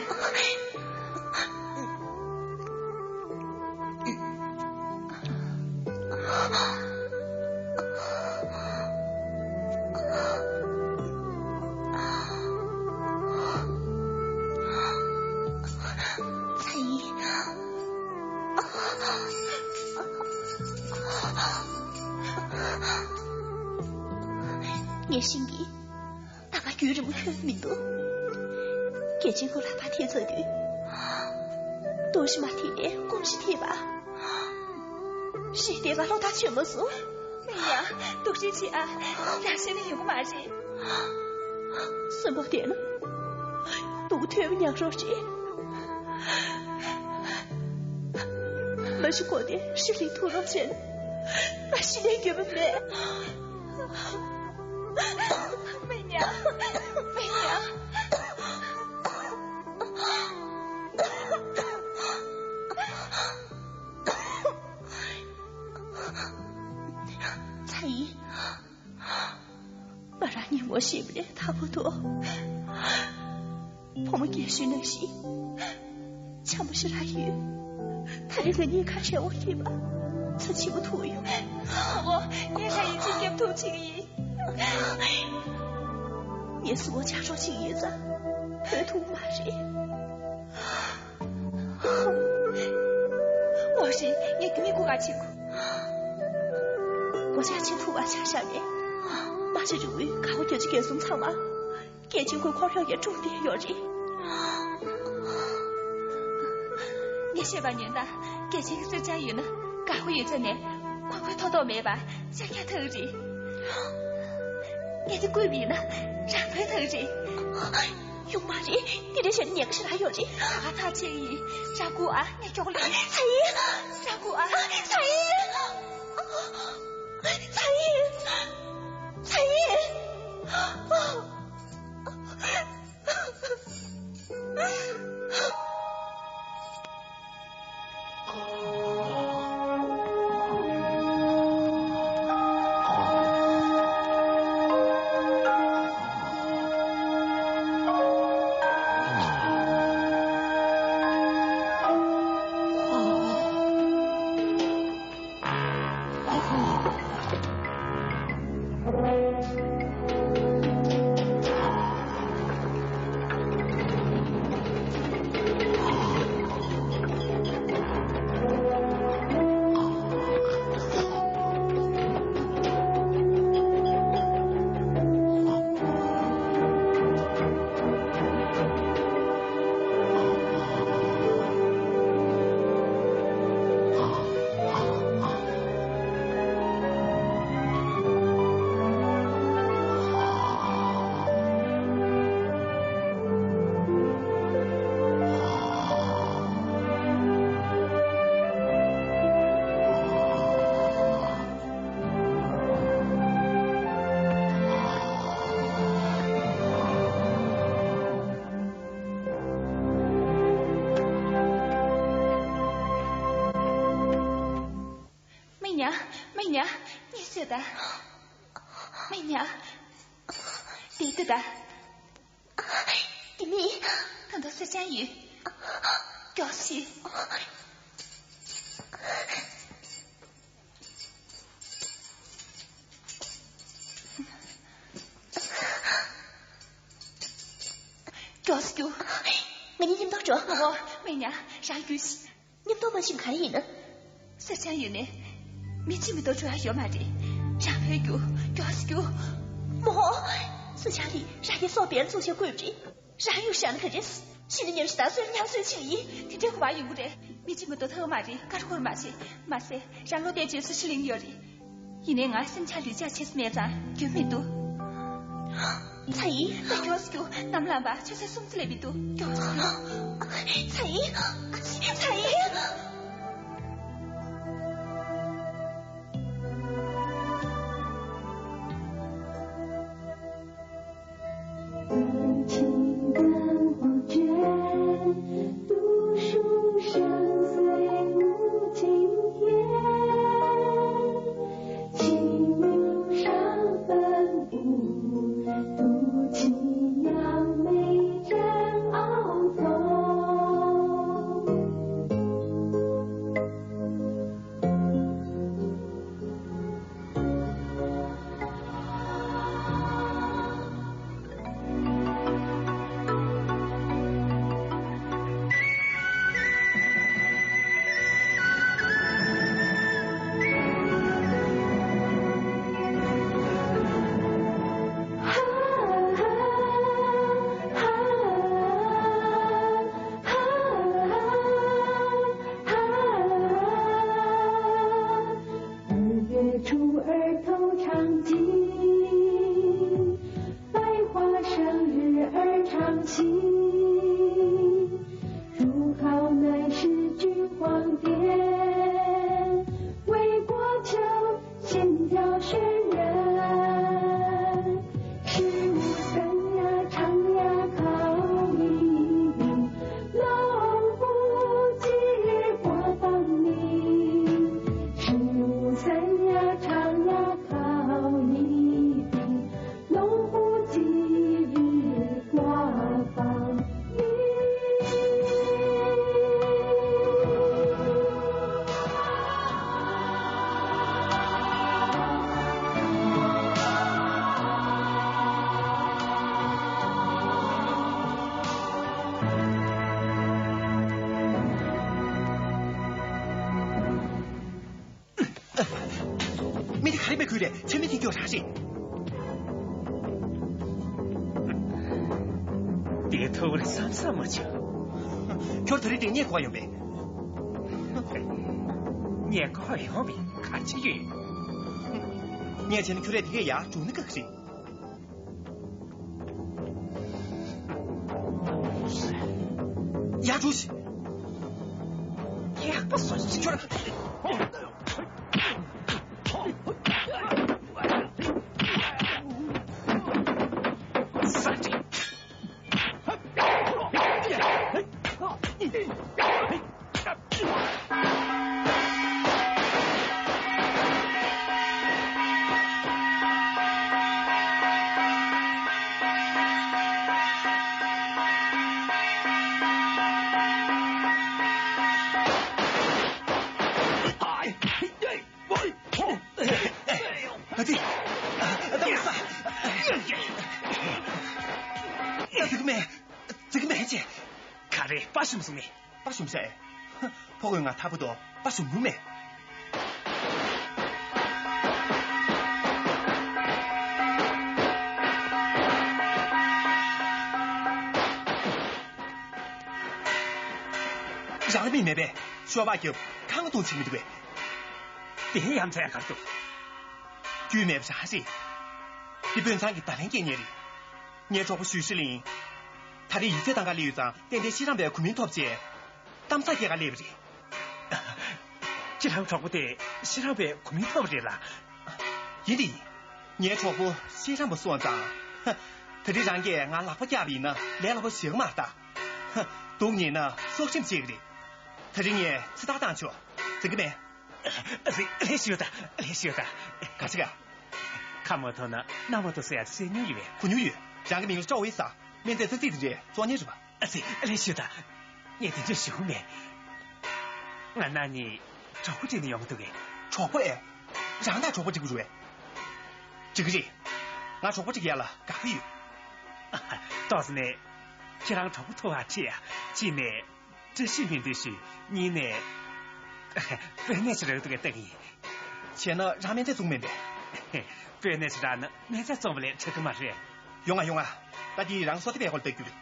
ཚ་ཡི། ངས་ཤེས་ཀྱི། ད་ག་རྒྱུན་རིང་པོ་ཐོན་མི་འདུག་རྒྱལ་ཆེན་ཁོ་ལག་པ་ཐེབས་ཚར་དུས། དུག་ཤི་མ་ཐེབས་པའི་སྐོམ་ཤི་ཐེབས་པ། ཞི་བདེ་ག་ལོ་ད་བྱོན་མ་སོང་། མེད་ཡ། དུག་ཤི་ཆེ་ཨ། རང་ཤི་ནི་ཡོང་གི་མ་རེད། གསོན་པོ་བསྡད་ན། སྡུག་ཐོན་མི་ཉག་རོགས་རེད། མ་གཞི་གོ་དེ་ཧྲི་ལི་ཐུག་རོགས་བྱས་ན། ང་ཤི་ནས་འགྱོད་པ་མེད། མེད་ཉག་མེད་ཉག་ཚ་ཡི། ང་རང་ཉིན་མོ་ཤེས་པ་ནས་ད་བར་དུ། ཕོ་མོ་རྒན་གཞོན་ནང་བཞིན་འཆམ་པོ་ཞིག་རག་ཡོད། ད་རེས་ང་གཉིས་ཁ་བྲལ་བ་ཡིན་པ་ཚ་ཆེན་པོ་ཐུག་ཡོད། ཨོ། ངས་ཁ་ཡིན་ཅིག་སྐྱབས་ཐུབ་ཅིག་ཡིན། ངས་གཟུགས་པོ་ཆག་ཆོག་ཅིག་ཡིན་ཙང་བོད་ཐུག་མ་རེད། འོ་རེད། ངས་དེ་མིན་སྒོ་ག་ཕྱེ་དགོས། སྒོ་ཕྱག་ཕྱེ་ཐུབ་པ་ཆ་བཞག་ནས། མ་ཤི་རི་བོའི་ག་བ་རྒྱ་ཆེ་རྒན་གསུམ་ཚང་མ། རྒྱལ་ཆེན་ཁོའི་འཁོར་གཡོག་གིས་བཀྲོངས་བསྡད་ཡོད་རེད། ངས་བཤད་པ་ཉན་ན། རྒྱལ་ཆེན་གྱི་སེར་ཆ་ཡོད་ན་དགའ་པོ་ཡོད་ཚད་ནས་ཁོ་ཁོའི་ཐོག་ཐོག་མེད་པ་ཤ་རྒྱག་ཐག་རེད། ངས་དེ་བརྐུས་པ་ཡིན་ན་རང་འཕོད་ཐག་རེད། ཡོང་མ་རེད། དེ་འདྲ་བཤད་ན་ཉེན་ཁ་ཞེ་དྲག་ཡོད་རེད། ད་ག་ཐག་ཆད་ཡིན། རང་སྒུག་ཨ། ངས་མགྱོགས་ལ། ཚ་ཡི། རང་སྒུག་ཨ། ཚ་ཡི། ཚ་ཡི། ཚ་ཡི། ཉ། གཉིད་སད་ད། མི་ཉ། དེ་ལྟ་ད། དེ་མིན། ད་དུང་སེར་ཆང་ཡོད། མགྱོགས་ཤིག་མགྱོགས་སུ་རྒྱུགས། ང་གཉིས་མཉམ་དུ་འགྲོ། ཨོ། མི་ཉ། རང་རྒྱུགས་ཤིག་མཉམ་དུ་མ་ཕྱིན་ག་རེ་ཡིན་ན། སེར་ཆང་ཡོད་ནས། མི་གཅིག་མི་གཏོགས་འགྲོ་ཡ་ཡོད་མ་རེད། རང་ཕར་རྒྱུགས། མགྱོགས་སུ་རྒྱུགས། མོ། སེར་ཆང་དེ་རང་གི་སྲོག་སྤེལ་ཚུགས་ཤེས་དགོས་རེད། རང་གཡུག་བཞག་ན་ག་རེ། ཤི་ན་ཉམས་ཤིག་ད་གཟོད་ཉམས་གསོ་བྱེད་ཡིན། དེ་འདྲའི་གོ་བ་ཡོང་གི་རེད། མི་གཅིག་མི་གཏོགས་ཐར་བ་མ་རེད། ཀ་ར་ཀོ་ར་མ་བྱེད། མ་ཟད་རང་བློ་གཏད་བྱས་སུ་ཤི་ལིང་ཡོད་རེད། ཡིན་ནའི་ང་སེམས་ཆགས་ལུས་ཆགས་བྱེད་སུ་མེད་ཙང་རྒྱུན་མི་འདུག་ཚ་ཡི། ད་མགྱོགས་སུ་རྒྱུགས། ནམ་ལངས་པ་ཆུ་ཚོད་གསུམ་ཙམ་ལས་མི་འདུག་མགྱོགས་སུ་རྒྱུགས། ཚ་ཡི། ཚ་ཡི། མི་དེ་ག་རེ་མེད་ཁུལ་རེད། ཆ་མི་དེ་སྐྱོ་རང་རེད། དེ་ཐུབ་རེད་བསམ་བསམ་མ་བྱུང་། ཁྱོད་ད་རེས་དེ་རྙེད་གོ་ཡོང་པས། རྙེད་གོ་ཡོང་པས་ག་ཅི་ཡོད། ངས་བྱས་ན་ཁྱོད་རེད་དེ་གས་ཡར་འགྲོ་ན་དགའ་གི་རེད། ཡར་འགྲོ་ཞིག་ཡག་པོ་བཟོ་ཞིག་ཁྱོད། ཨ་ཙི། ཨ་ཙི། ཨ་ཙི་ཀི་མེ། ཙི་ཀི་མེ་ཅེ། ག་རེ་པ་ཞུམ་སོང་ནི། པ་ཞུམ་ས་ཨེ། ཕོ་རྒོད་ང་ཐ་བུ་དོ་པ་ཞུམ་བུ་མེ། རང་ལ་མི་མེད་པས་ཤོ་བག་རྒྱབ་ཁང་སྟོང་ཚིག་མི་འདུག་པས། དེ་ཡ་མཚན་ཡང་གར་འདུག་རྒྱུས་མེད་པ་ཧ་སི། འདི་དཔོན་ཚང་གི་ད་ལན་སྐད་ཉན་རེད། ངའི་གྲོགས་པོ་ཞུས་ཤི་ལིན། ད་རེས་ཡིག་ཚད་བཏང་ག་སླེབས་ཡོད་ཙང་ཏན་ཏན་ཤེས་རམས་པའི་གོ་མིང་ཐོབ་ཅེས། གཏམ་ཚ་རྒྱག་ག་སླེབས་རེད། ཁྱེད་རང་གྲོགས་པོ་དེ་ཤེས་རམས་པའི་གོ་མིང་ཐོབ་རེད་ལ། ཡིན་དེ། ངའི་གྲོགས་པོ་ཤེས་རམས་པ་སོང་ཙང་། ད་རེས་རང་གིས་ང་ལག་པ་བཀྱགས་པ་ཡིན་ན་ལས་སླ་པོ་ཞིག་མ་རེད་ད། སྡུག་ཉེས་ན་སྲོག་ཁྲིམས་བཅད་ཀྱི་རེད། ད་རེས་ངས་ཚེ་ཐར་བཏང་ཆོག་ཟེར་གི་མེད། ཨ་ཙི། ལེགས་ཤོག་དང་། ལེགས་ཤོག་དང་། ག་ཅི་ག་ཁ་མ་ཐོ་ན་སྣ་མ་ཐོ་ཟེར་ཡ་དེ་གསན་མྱོང་ཡོད་པས། གོ་མྱོང་ཡོད། རང་གི་མིང་ལ་ཅོ་ཝེ་ཟེར། སྨན་རྫས་ཚོད་རྩིས་དེ་འདྲའི་གཙོ་གཉེར་རེད་པ། ཨ་ཙི། ལེགས་ཤོག་དང་། ངས་དེ་འདྲ་ཞུ་མེད། ང་ན་ནི་གྲོགས་པོ་འགྲིག་ནས་ཡོང་འདུག་གས། གྲོགས་པོ་ཨེ། རང་དང་གྲོགས་པོ་འགྲིག་གི་རེད་པས། འགྲིག་གི་རེད། ང་གྲོགས་པོ་འགྲིག་ཡ་ལ་དགའ་པོ་ཡོད། ཏོག་ཙམ་ནས་ཁྱེད་རང་གྲོགས་པོ་ཐུག་ག་ཁྲིད་ཡ། གཅིག་ནས་བཀྲ་ཤིས་སྨོན་འདུན་ཞུ། གཉིས་ནས་སྤོས་སྣེ་ཞིག་རག་འདུག་གས་ལྟ་གི་ཡིན། བྱས་ན་རང་སྨན་རྫས་བཙོང་མིན་པས། སྤོས་སྣེ་ཞིག་རག་ན་སྨན་རྫས་བཙོང་བ་ལས་དྲག་གི་མ་རེད། ཡོང་ང་། ཡོང་ང་། ད་འདི་རང་སོ་དེ་བས་སྐོར་ལྟ་རྒྱུ་རེད།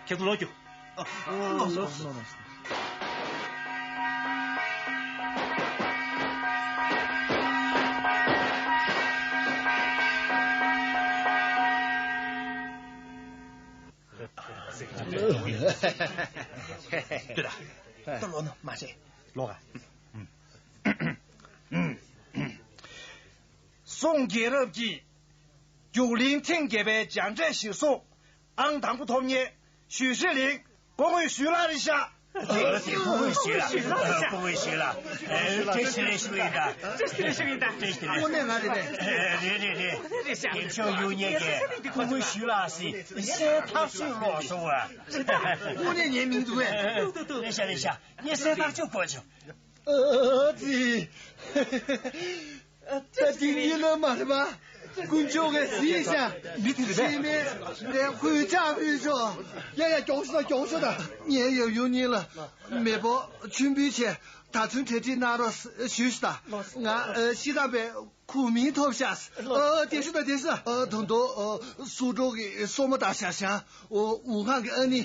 ཁྱེད་ཚོ་ལོག་རྒྱུ། ལོག་སོང་། ལྟོས་དང་། ད་ལོག་ན་མ་བྱེད། ལོག་ག་སོང་། རྒྱལ་རབས་ཀྱི་རྒྱུགས་གླིང་ཐེངས་བརྒྱད་པའི་རྒྱང་འཕྲད་གཞིར་བཟུང་། ཨང་དང་པོ་ཐོབ་མཁན་ཞུས་ཧྲི་ལིང་སྐུ་ངོ་ཞུས་ལགས་རེད་ཤག་ཨ་ཙི། སྐུ་ངོ་ཞུས་ལགས། སྐུ་ངོ་ཞུས་ལགས། ཨ། བཀྲ་ཤིས་བདེ་ལེགས་ཞུ་གི་ཡིན་ད། བཀྲ་ཤིས་བདེ་ལེགས་ཞུ་གི་ཡིན་ད། བཀྲ་ཤིས་བདེ་ལེགས། དངོས་གནས་ང་རེད་པས། རེད་རེད་རེད། རེད་ཤག་དེ་ཕྱོགས་ཡོད་མཁན་གྱི་སྐུ་ངོ་ཞུས་ལགས་ཟེར་གསལ་ཐག་ཆོད་ལོག་སོང་བ། དངོས་གནས་ངའི་མིང་འདུག་གས། རེད་ཤག་རེད་ཤག་ངས་གསལ་ཐག་ཆོད་གོ་བྱུང་། ཨ་ཙི། ད་དེ་གཉིས་ལ་མ་རེད་པ། དཀོན་མཆོག་གིས་གཟིགས་ཤག་མི་དེ་རེད་པས། ཕྱི་མའི་ལས་ཁུར་ཆག་ཕུལ་ཤོག་ཡ་ཡ། མགྱོགས་ཤོག་དང་། མགྱོགས་ཤོག་དང་། ངའི་ཡབ་ཡུམ་གཉིས་ལ་མེ་ཕོ་མཆོད་འབུལ་བྱས། ད་ཚུན་གྲ་སྒྲིག་གནང་རོགས་ཞུས་ཤག་ད། ང་ཨ་ཤི་ཐང་པའི་གོ་མིང་ཐོབ་ཤག་ཨ། བདེ་ཤོག་དང་། བདེ་ཤོག་དང་། ཨ། ད་དུང་ཨ་སུ་ཀྲོའུ་གི་སྲུ་མོ་དང་ཞང་ཞང་། ཨོ། ཝུ་ཧན་གྱི་ཨ་ནེ།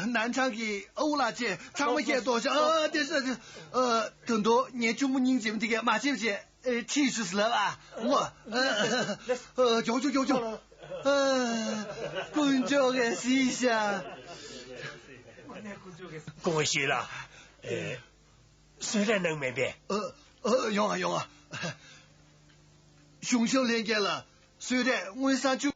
ཨ། ནན་ཅང་གི་ཨ་ཁུ་ལགས་བཅས་ཚང་མ་ཁྱེད་ལྟོས་ཤག་ཨ། བདེ་ཤོག་དང་། ཨ། ད་དུང་ངའི་གཅུང་མོ་སྙིང་རྗེ་མོ་འདི་གས་མ་བརྗེད་བྱས་ཁྲིད་ཤོག་ཟེར་ལབ་ཨ། ངོ་། ཨ། མགྱོགས་ཤོག་མགྱོགས་ཤོག་ཨ། དཀོན་མཆོག་གིས་གཟིགས་ཤག་སྐུ་ངོ་ཞུས་ལགས། ཨེ། གསོལ་རས་གནང་མེད་པས། ཨ། ཨ། ཡོང་ང་། ཡོང་ང་། གཞུང་ཞབས་ལྷན་རྒྱས་ལ་གསོལ་རས་དངུལ་སྲང་བཅུ།